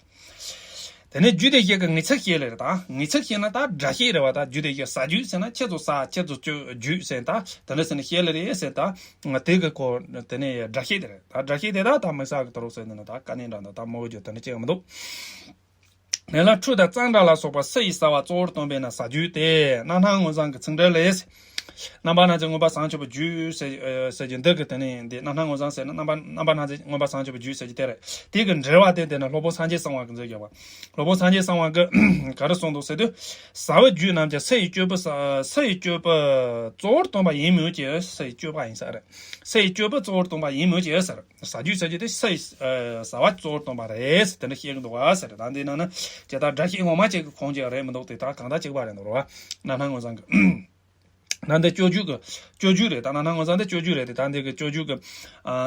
དེ་ནས་རྒྱུད་སྡེ་བཞི་གི་ངེས་ཚིག་བཤད་ལེ་རེད། ད་ངེས་ཚིག་བཤད་ན་ད་སྒྲ་བཤད་རེད་བ། ད་རྒྱུད་སྡེ་བཞི་ཟ་རྒྱུད་ཟེར་ན་ཁྱེད་ཚོ་ཟ། ཁྱེད་ཚོ་རྒྱུད་ཟེར། ད་དེ་འདྲ་ཟེར་ནས་བཤད་ལེ་རེད་ཟེར། ད་དེ་གི་གོ་དེ་ནས་སྒྲ་བཤད་དེ་རེད། ད་སྒྲ་བཤད་དེ་ད་ད་དམིགས་བསལ་གི་དོ་རོགས་ཟེར་ནས་ད་དཀའ་གནད་འདྲ་འདུག་ད་མོ་གི་རྒྱུ་དེ་འདྲ་ཅིག་མི་འདུག་དེ་ལ་ཁྲུས་དང་གཙང་སྦྲ་ལ་སོགས་པ་སུ་ཡིས་ཟ་བ་གཙོ་བོར་སྟོན་པས་ན་ཟ་རྒྱུད་དེ། རྣམ་སྣང་མངོན་བྱང་གི་ཚིག་འགྲེལ་ལས། རྣམ་པར་སྣང་མཛད་མངོན་པར་བྱང་ཆུབ་པའི་རྒྱུད་ཟེར་ཟེར་རྒྱུ་འདི་གི་དེ་ནས་འདི་རྣམ་སྣང་མངོན་བྱང་ཟེར་ན་རྣམ་པར་རྣམ་པར་སྣང་མཛད་མངོན་པར་བྱང་ཆུབ་པའི་རྒྱུད་ཟེར་རྒྱུ་དེ་རེད། དེ་གི་འགྲེལ་བ་དེ་དེ་ནས་སློབ་དཔོན་སངས་རྒྱས་གསང་བ་གིས་མཛད་ཡོད་པ། སློབ་དཔོན་སངས་རྒྱས་གསང་བ་གིས་ག་རེ་གསུངས་འདུག་ཟེར་དུས། ཟ་བའི་རྒྱུད་རྣམས་ཀྱང་སུ་ཡི་སྤྱོད་པ་ཟ་སུ་ཡི་སྤྱོད་པ་གཙོ་བོར་སྟོན་པ་ཡིན་མོད་ཀྱི། སུ་ཡི་སྤྱོད་པ་ཡིན་ས་རེད། སུ་ཡི་སྤྱོད་པ་གཙོ་བོར་སྟོན་པ་ཡིན་མོད་ཀྱི་ཟེར། ཟ་རྒྱུད་ཟེར་རྒྱུ་དེ་སུ་ཡི་ཟ་བ་གཙོ་བོར་སྟོན་པ་རེད་ཟེར་དེ་འདྲ་བཤད་གི་འདུག་ག་ཟེར། ད་འདི་ནང་ན་ཇི་ལྟར་སྒྲ་བཤད་ངོ་མ་གཅིག་གི་ཁུངས་ཀྱང་རེད་མི་འདུག་དེ་ད་གང་ལྟར་གཅིག་པ་རེད་འདུག་རེད་བ། རྣམ་སྣང་མངོན་བྱང་གི་ད་འདི་སྤྱོད་རྒྱུད་ཀྱི་སྤྱོད་རྒྱུད་རེད། ད་རྣམ་སྣང་མངོན་བྱང་འདི་སྤྱོད་རྒྱུད་རེད་དེ། ད་འདི་གི་སྤྱོད་རྒྱུད་ཀྱི་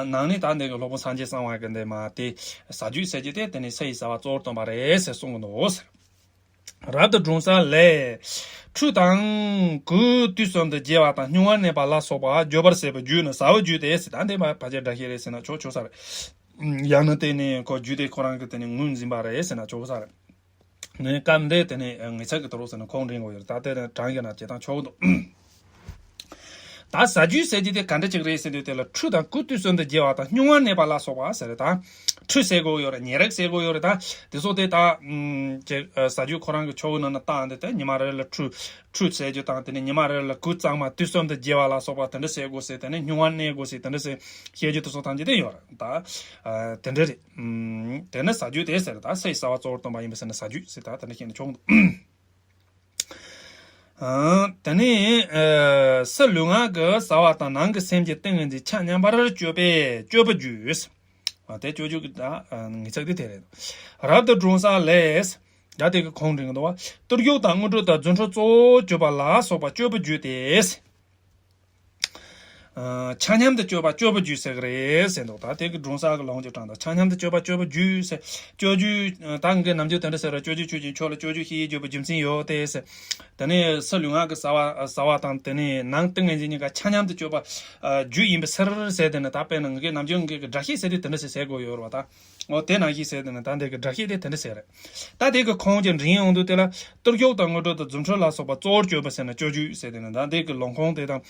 ནང་ནས་ད་འདི་གི་སློབ་དཔོན་སངས་རྒྱས་གསང་བ་གིས་འདི་མ་དེ་ཟ་རྒྱུད་ཟེར་རྒྱུ་དེ་དེ་ནི་སུ་ཡི་ཟ་བ་གཙོ་བོར་སྟོན་པ་རེད་ཟེར་གསུང་གི་འདུག་ཟེར། རབ་ཏུ་བགྲོད་ས་ལས། ཁྲུས་དང་གོས་དུས་གསུམ་དུ་བགྱེ་བ་དང་། སྙུང་བར་གནས་པ་ལ་སོགས་པ་བརྗོད་པར་བྱེད་པའི་རྒྱུད་ནི་ཟ་བའི་རྒྱུད་དེ་ཟེར། ད་འདི་མ་ཕལ་ཆེར་སྒྲ་བཤད་རེད་ཟེར་ན་ཆོག་ཆོག་ས་རེད། ཡང་ན་དེ་ནི་ཁོ་རྒྱུད་དེ་ཁོ་རང་གི་དེ་ནི་ངོས་འཛིན་པ་རེད་ཟེར་ན་ཆོག་ས་རེད། ནི་སྐབས་འདི་དེ་ནི་ངེས་ཚིག་གི་དོ་རོགས་ཟེར་ན་ཁུངས་འདྲེན་དགོས་ཡོད་རེད། ད་དེ་ནི་གྲངས་ཀྱི་ནང་བྱེད་སྟངས་ཆོག་གི་འདུག་ད་ཟ་རྒྱུད་ཟེར་རྒྱུ་དེ་ག་འདྲ་ཅིག་རེད་ཟེར་དུས་དེ་ལ་ཁྲུས་དང་གོས་དུས་གསུམ་དུ་བགྱེ་བ་དང་སྙུང་བར་གནས་པ་ལ་སོགས་པ་ཟེར་རེད། ད་ཁྲུས་ཟེར་དགོས་ཡོད་རེད། ཉེ་རེག་ཟེར་དགོས་ཡོད་རེད། ད་དེ་སོགས་དེ་ད་ཨུམ་ཅིག་ཨ་ཟ་རྒྱུད་ཁོ་རང་གི་ཆོ་གའི་ནང་ན་བཏང་སྟེ་དེ་ཉི་མ་རེ་ལ་ཁྲུས་ཁྲུས་ཟེར་རྒྱུ་དང་དེ་ནས་ཉི་མ་རེ་ལ་གོས་གཙང་མ་དུས་གསུམ་དུ་བགྱེ་བ་ལ་སོགས་པ་དེ་འདྲ་ཟེར་དགོས་ཟེར། དེ་ནས་སྙུང་བར་གནས་དགོས་ཟེར། དེ་འདྲ་ཟེར་བཤད་རྒྱུ་དེ་སོགས་ཐམས་ཅད་དེ་ཡོད་རེད། ད་ཨ་དེ་འདྲ་རེད། ཨུམ་དེ་ནི་ཟ་རྒྱུད་དེ་ཟེར། ད་སུ་ཡི་ཟ་བ་གཙོ་བོར་སྟོན་པ་ཡིན་པས་ཟེར་ན་ཟ་རྒྱུད་ཟེར། ད་དེ་འདྲ་བཤད་ན་ཆོག་གི་འདུག་ཨ་དེ་ནས་ཨ་སི་ལུས་ངག་གི་ཟ་བ་དང་ནང་གི་སེམས་ཀྱི་ཏིང་ངེ་འཛིན་ཆ་མཉམ་པར་སྤྱོད་པས་སྤྱོད་པའི་རྒྱུད། ཨ་དེ་སྤྱོད་རྒྱུད་ཀྱི་ད་ཨ་ངེས་ཚིག་དེ་དེ་རེད། རབ་ཏུ་བགྲོད་ས་ལས། ད་དེ་གི་ཁུངས་འདྲེན་གི་འདུག་བ། བརྟུལ་ཞུགས་དང་དངོས་གྲུབ་དང་རྫུ་འཕྲུལ་གཙོ་བོར་གྱུར་པ་ལ་སོགས་པ་སྤྱོད་པའི་རྒྱུད་དེ། ཨ་ཆ་མཉམ་དུ་སྤྱོད་པ་སྤྱོད་པའི་རྒྱུད་ཟེར་གི་རེད་ཟེར་འདུག་ད་དེ་གི་བགྲོད་ས་གི་ལུང་གི་དྲངས་དང་། ཆ་མཉམ་དུ་སྤྱོད་པ་སྤྱོད་པའི་རྒྱུད་ཟེར། སྤྱོད་རྒྱུད་ད་ངས་ནམ་རྒྱུན་དེ་འདྲ་ཟེར་ར། སྤྱོད་རྒྱུད་ཆོས་ཅན། ཆོས་ལ་སྤྱོད་རྒྱུད་ཞེས་བརྗོད་པའི་རྒྱུ་མཚན་ཡོད་དེ་ཟེར། དེ་ནས་སི་ལུས་ངག་གི་ཟ་བ་ཟ་བ་དང་དེ་ནས་ནང་ཏིང་ངེ་འཛིན་གཉིས་ཀ་ཆ་མཉམ་དུ་སྤྱོད་པ་ཨ་རྒྱུད་ཡིན་པའི་ཕྱིར་ཟེར། དེ་ནི་ད་དཔེར་ན་ངས་ནམ་རྒྱུན་ངས་གི་སྒྲ་བཤད་ཟེར་དུས་དེ་འདྲ་ཟེར་ཟེར་དགོས་ཡོད་རེད་བ། ད་འོ་དེ་ནང་བཞིན་ཟེར་དེ་ནི་ད་འདི་གི་སྒྲ་བཤད་དེ་དེ་འདྲ་ཟེར་རེད། ད་དེ་གི་ཁུངས་ཀྱི་འདྲེན་ཡོང་དུས་དེ་ལ་བརྟུལ་ཞུགས་དང་དངོས་གྲུབ་དང་རྫུ་འཕྲུལ་ལ་སོགས་པ་གཙོ་བོར་གྱུར་པ་ཟེར་ན་སྤྱོད་རྒྱུད་ཟེར། དེ་ནི་ད་འདི་གི་ལུང་ཁུངས་དེ་དང་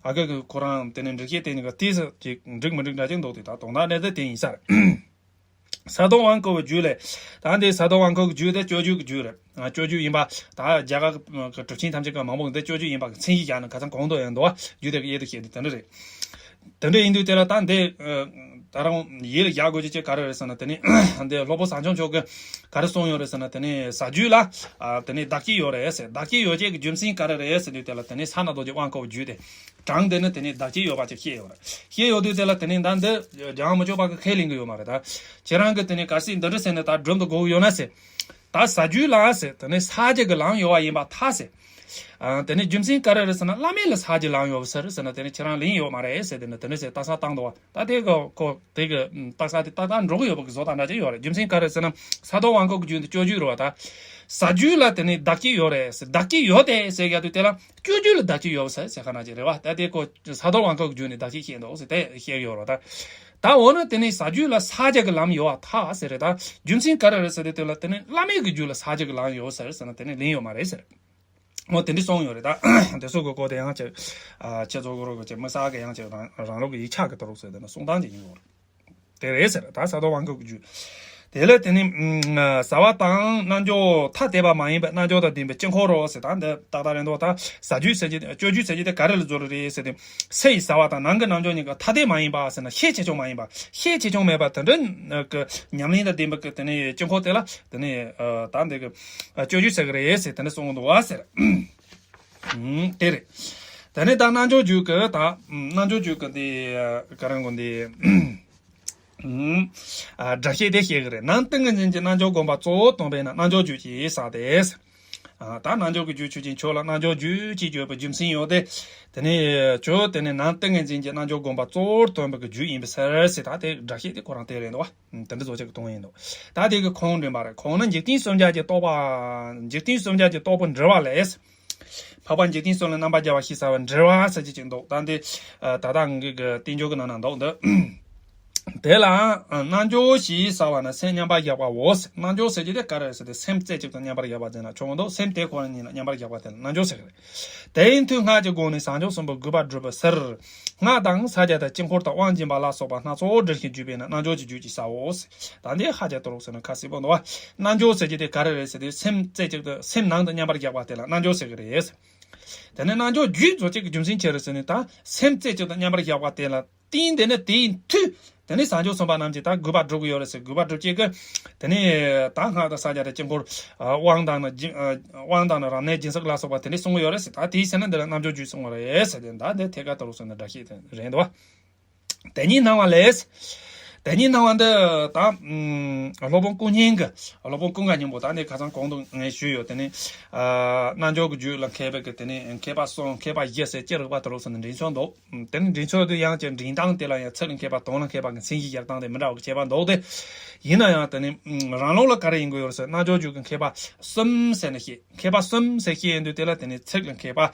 ཨ་ག་གི་ཁོ་རང་དེ་ནི་འགྲེལ་བཤད་དེ་གཉིས་ཀ་ཏོག་ཙམ་ཅིག་འགྲིག་མི་འགྲིག་འདྲ་ཅིག་འདུག་དེ་ད་དོན་དག་ནི་དེ་དེ་ཡིན་ས་རེད། ས་དོང་དབང་བསྐུར་བའི་རྒྱུད་ལས། ད་འདི་ས་དོང་དབང་བསྐུར་གྱི་རྒྱུད་དེ་སྤྱོད་རྒྱུད་ཀྱི་རྒྱུད་རེད། ཨ་སྤྱོད་རྒྱུད་ཡིན་པ། ད་རྒྱ་གར་གྱི་གྲུབ་ཆེན་ཐམས་ཅད་ཀྱི་མང་པོ་འདི་སྤྱོད་རྒྱུད་ཡིན་པ་གི་མཚན་གཞི་བཞག་ན་ཁ་སང་གོང་དུ་ཡང་འདུག་བ། རྒྱུད་དེ་གི་དབྱེ་བ་བཤད་དུས་དེ་འདྲ་རེད། དེ་འདྲ་ཡིན་དུས་དེ་ལ་ད་འདི་ཨ་ ད་རུང་ཡིད་ལ་བཞག་དགོས་ཀྱི་ཅིག་ག་རེ་རེད་ཟེར་ན། དེ་ནི་འདི་སློབ་དཔོན་ཟབ་སྦྱོང་མཆོག་གིས་ག་རེ་གསུངས་ཡོད་རེད་ཟེར་ན། དེ་ནི་ཟ་རྒྱུ་ལ་ཨ་དེ་ནི་བདག་གཅིག་ཡོད་རེད་ཟེར། བདག་གཅིག་ཡོད་ཅེས་ཀྱི་རྒྱུ་མཚན་ག་རེ་རེད་ཟེར་དུས། དེ་ལ་དེ་ནི་ས་ན་རྡོ་རྗེ་དབང་བསྐུར་བའི་རྒྱུད་དེ། གྲངས་དེ་ནི་དེ་ནི་བདག་གཅིག་ཡོད་པ་ཅིག་བཤད་ཡོད་རེད། བཤད་ཡོད་དུས་དེ་ལ་དེ་ནི་ད་འདི་རྒྱལ་བ་མི་བསྐྱོད་པ་གིས་ཁས་ལེན་གྱི་ཡོད་མ་རེད། ད་ཁྱེད་རང་གིས་དེ་ནི་གལ་སྲིད་འདི་འདྲ་ཟེར་ནས་ད་སྒྲུབ་ཏུ་དགོས་ཀྱི་ཡོད་ན་ཟེར། ད་ཟ་རྒྱུ་ལ་ཟེར། དེ་ནི་ཟ་རྒྱུ་གི་ལམ་ཡོད་པ་ཡིན་པར་ཐལ་ཟེར། ཨ་དེ་ནི་རྒྱུ་མཚན་ག་རེ་རེད་ཟེར་ན། བླ་མེད་ལ་ཟ་རྒྱུ་ལམ་ཡོད་པ་ཟེར་ཟེར་ན། དེ་ནི་ཁྱེད་རང་ལན་ཡོད་མ་རེད་ཟེར། དེ་ནི་དེ་འདྲ་ཟེར་རྟགས་གསལ་བཏང་འདུག་བ། ད་དེ་གི་ཁོ་དེ་གི་རྟགས་གསལ་དེ་ཏག་ཏག་འགྲོ་གི་ཡོད་པ་གི་བཟོ་ལྟ་འདྲ་ཅིག་ཡོད་རེད། རྒྱུ་མཚན་ག་རེ་ཟེར་ན། ས་རྡོ་དབང་བསྐུར་གྱི་རྒྱུད་འདི་སྤྱོད་རྒྱུད་རེད་བ། ད་ཟ་རྒྱུ་ལ་དེ་ནི་བདག་གཅིག་ཡོད་རེད་ཟེར། བདག་གཅིག་ཡོད་དེ་ཟེར་ཡ་དུས་དེ་ལ་སྤྱོད་རྒྱུ་ལ་བདག་གཅིག་ཡོད་ཟེར་ཟེར་ག་ན་ཅིག་རེད་བ། ད་དེ་ཁོ་ས་རྡོ་དབང་བསྐུར་གྱི་རྒྱུད་ནི་བདག་གཅིག་བཤད་འདུག་ཟེར་དེ་བཤད་ཡོད་རེད། ད་ད་འོ་ན་དེ་ནི་ཟ་རྒྱུ་ལ་ཟ་རྒྱུ་གི་ལམ་ཡོད་པར་ཐལ་ཟེར་རེད། ད་རྒྱུ་མཚན་ག་རེ་རེད་ཟེར་དུས་དེ་ལ་དེ་ནི་བླ་མེད་ཀྱི་རྒྱུད་ལ་ཟ་རྒྱུ་གི་ལམ་ཡོད་ཟེར་ཟེར་ན་དེ་ནི་ལན་ཡོད་མ་རེད་ཟེར། འོ་དེ་འདྲ་གསུངས་ཡོད་རེད། ད་དེ་ཚོ་གི་སྐོར་དེ་ཡང་ཅིག་ཨ་ཁྱེད་ཚོ་གི་རོགས་གི་ཅིག་མི་ཟ་གི་ཡང་ཅིག་རང་རང་ལུགས་ཀྱི་ཡིག་ཆ་གི་ཐོག་ལ་ཟེར་དེ་ནི་གསུང་སྟངས་ཅིག་ཡིན་དགོས་རེད། དེ་རེད་ཟེར། ད་ས་རྡོ་དབང་བསྐུར་གྱི་རྒྱུད། དེ་ལས་དེ་ནི་ཨ་ཟ་བ་དང་རྣལ་འབྱོར་ཐ་དད་པ་མ་ཡིན་པའི་རྣལ་འབྱོར་དང་ལྡན་པའི་དཀྱིལ་འཁོར་རོ་ཟེར། ད་འདི་ཏག་ཏག་རེད་འདུག་ད་ཟ་རྒྱུ་ཟེར་གྱི་སྤྱོད་རྒྱུ་ཟེར་གྱི་དེ་ག་རེ་ལ་བཟོ་རྒྱུ་རེད་ཟེར་དུས། ཕྱི་ཡི་ཟ་བ་དང་ནང་གི་རྣལ་འབྱོར་གཉིས་ཀ་ཐ་དད་མ་ཡིན་པ་ཟེར་ན། ཤས་ཆེ་ཆུང་མ་ཡིན་པ། ཤས་ཆེ་ཆུང་མེད་པ་དེ་འདྲ་གི་ཉམས་ལེན་དང་ལྡན་པའི་གི་དེ་ནི་དཀྱིལ་འཁོར་དེ་ལ་དེ་ནི་ཨ་ད་འདི་གི་ཨ་སྤྱོད་རྒྱུ་ཟེར་གི་རེད་ཟེར་དེ་འདྲ་གསུངས་འདུག་བ་ཟེར། ཨུམ། དེ་རེད། དེ་ནས་ད་རྣལ་འབྱོར་རྒྱུད་ཀྱི་ད་ཨུམ་རྣལ་འབྱོར་རྒྱུད་ཀྱི་འདི་ཨ་ག་རེ་གོ་འདི་ཨུམ་ཨ་སྒྲ་བཤད་དེ་བཤད་གི་རེད། ནང་ཏིང་ངེ་འཛིན་གྱི་རྣལ་འབྱོར་བསྒོམ་པ་གཙོ་བོར་སྟོན་པས་ན་རྣལ་འབྱོར་རྒྱུད་ཅེས་ཟེར་ཏེ། ཨ་ད་རྣལ་འབྱོར་གྱི་རྒྱུད་ཆོས་ཅན། ཁྱོད་ལ་རྣལ་འབྱོར་རྒྱུད་ཅེས་བརྗོད་པའི་རྒྱུ་མཚན་ཡོད་དེ། དེ་ནས་ཁྱོད་དེ་ནས་ནང་ཏིང་ངེ་འཛིན་གྱི་རྣལ་འབྱོར་བསྒོམ་པ་གཙོ་བོར་སྟོན་པའི་གི་རྒྱུད་ཡིན་པའི་ཕྱིར་ཟེར། ད་དེ་སྒྲ་བཤད་དེ་ཁོ་རང་དེ་རེད་འདུག་བ། དེ་འདྲ་བཟོ་བྱེད་ཀྱི་དོན་ཡིན་འདུག་ད་དེ་གི་ཁུངས་འདྲེན་པ་རེད། ཁོང་ནི་འཇིག་རྟེན་སུམ་བརྒྱ་གྱི་རྟོག་པ། འཇིག་རྟེན་སུམ་བརྒྱ་གྱི་རྟོག་པ་འདྲིལ་བ་ལས། འཕགས་པ་འཇིག་རྟེན་གསུམ་ལ་རྣམ་པར་རྒྱལ་བ་ཞེས་བྱ་བ་འདྲིལ་བ་ཟེར་གྱི་ཅིག་འདུག་ད་འདི་ད་ལྟ་ངེད་ཀྱི་བསྟན་འགྱུར་གྱི་ནང་ན་འདུག་འདི། དེ་ལ་རྣལ་འབྱོར་ཞེས་བྱ་བ་ནི་སེམས་མཉམ་པར་བཞག་པའོ། རྣལ་འབྱོར་ཟེར་གྱི་དེ་ག་རེ་ཟེར་ཏེ། སེམས་རྩེ་གཅིག་ཏུ་མཉམ་པར་བཞག་པ་དེ་ན་ཆོག་འདུག་སེམས་དེ་ཁོ་རང་ཉིད་ལ་མཉམ་པར་བཞག་པ་དེ་ལ་རྣལ་འབྱོར་ཟེར་གྱི་རེད། དེ་ཡི་མཐུས་སྔགས་ཀྱི་སྒོ་ནས་བྱང་ཆུབ་གསུམ་པོ་དགོས་པར་སྒྲུབ་པའི་ཕྱིར། སྔགས་དང་ཕྱག་རྒྱ་དང་དཀྱིལ་འཁོར་དང་དབང་སྦྱིན་པ་ལ་སོགས་པ་སྣ་ཚོགས་འདྲེན་ཞིང་བརྒྱུད་པས་ན་རྣལ་འབྱོར་གྱི་རྒྱུད་ཅེས་བྱའོ། ད་འདི་ཧ་ཅང་ཏོག་ཙམ་ནི་ཁ་གསལ་པོ་འདུག་བ། རྣལ་འབྱོར་ཟེར་གྱི་དེ་ག་རེ་རེད་ཟེར་ཏེ། སེམས་རྩེ་གཅིག་ཏུ་སེམས་ནང་དུ་མཉམ་པར་བཞག་པ་དེ་ལ་རྣལ་འབྱོར་ཟེར་གྱི་རེད། དེ་ནས་རྣལ་འབྱོར་རྒྱུད་བཟོ་བྱེད་ཀྱི་རྒྱུ་མཚན་ཅི་རེད་ཟེར་ན། ད་སེམས་རྩེ་གཅིག་ཏུ་མཉམ་པར་བཞག་པ་དེ་ལ་བརྟེན་ཏེ་ནི་དེའི་མཐུས་དེ་ནས་བྱང་ཆུབ་སེམས་དཔའ་རྣམས་ཀྱིས་ད་དགོས་པ་སྒྲུབ་ཀྱི་ཡོད་རེད་ཟེར། དགོས་པ་སྒྲུབ་བྱེད་ཀྱི་དེ་ནས་ད་སྔགས་དང་ཕྱག་རྒྱ་དང་དཀྱིལ་འཁོར། དབང་དང་ནི་སྦྱིན་དབང་དང་ནི་རབ་གནས་སྦྱིན་སྲེག་ལ་སོགས་པ་དེ་འདྲ་གསུང་གི་ཡོད་རེད་ཟེར། ད་དེའི་ཕྱིར་ན་འདི་ལ་རྣལ་འབྱོར་རྒྱུད་གསུང་བ་རེད་ཟེར་ཏེ། ད་འདི་ཐད་ཀར་ཏོག་ཙམ་ནི་སྒྲ་བཤད་དེ་རེད་འདུག་བ། དེ་ཉིད་སྣང་བ་ལས། དེ་ཉིད་སྣང་བ་འདི་ད་ཨ་སློབ་དཔོན་ཀུན་མཁྱེན་གྱི། སློབ་དཔོན་ཀུན་དགའ་སྙིང་པོ། ད་འདི་ཁ་སང་གོང་དུ་ངས་ཞུས་ཡོད། དེ་ནི་ཨ་རྣལ་འབྱོར་གྱི་རྒྱུད་ལ་མཁས་པའི་གི་དེ་ནི་མཁས་པ་གསུམ་མཁས་པ་བཞི་ཟེར་ཅི་རིགས་པ་དེ་རོགས་སུ་ནི་འདྲེན་ཚུལ་འདུག་དེ་ནི་འདྲེན་ཚུལ་དུ་ཡང་ཅིག་འདྲེན་སྟངས་དེ་ལ་ཡང་ཚིག་ལ་མཁས་པ། དོན་ལ་མཁས་པ་གི་མཚན་གཞི་སྦྱར་སྟངས་དེ་མི་འདྲ་བ་གི་ཁྱད་པར་འདུག་སྟེ། ཡིན་ན་ཡང་དེ་ནི་རང་ལུགས་ལ་ག་རེ་ཡིན་དགོས་ཡོད་ཟེར། རྣལ་འབྱོར་རྒྱུད་ཀྱི་མཁས་པ་གསུམ་ཟེར་ནས་བཤད། མཁས་པ་གསུམ་ཟེར་བཤད་ཡོང་དུས་དེ་ལ་དེ་ནི་ཚིག་ལ་མཁས་པ།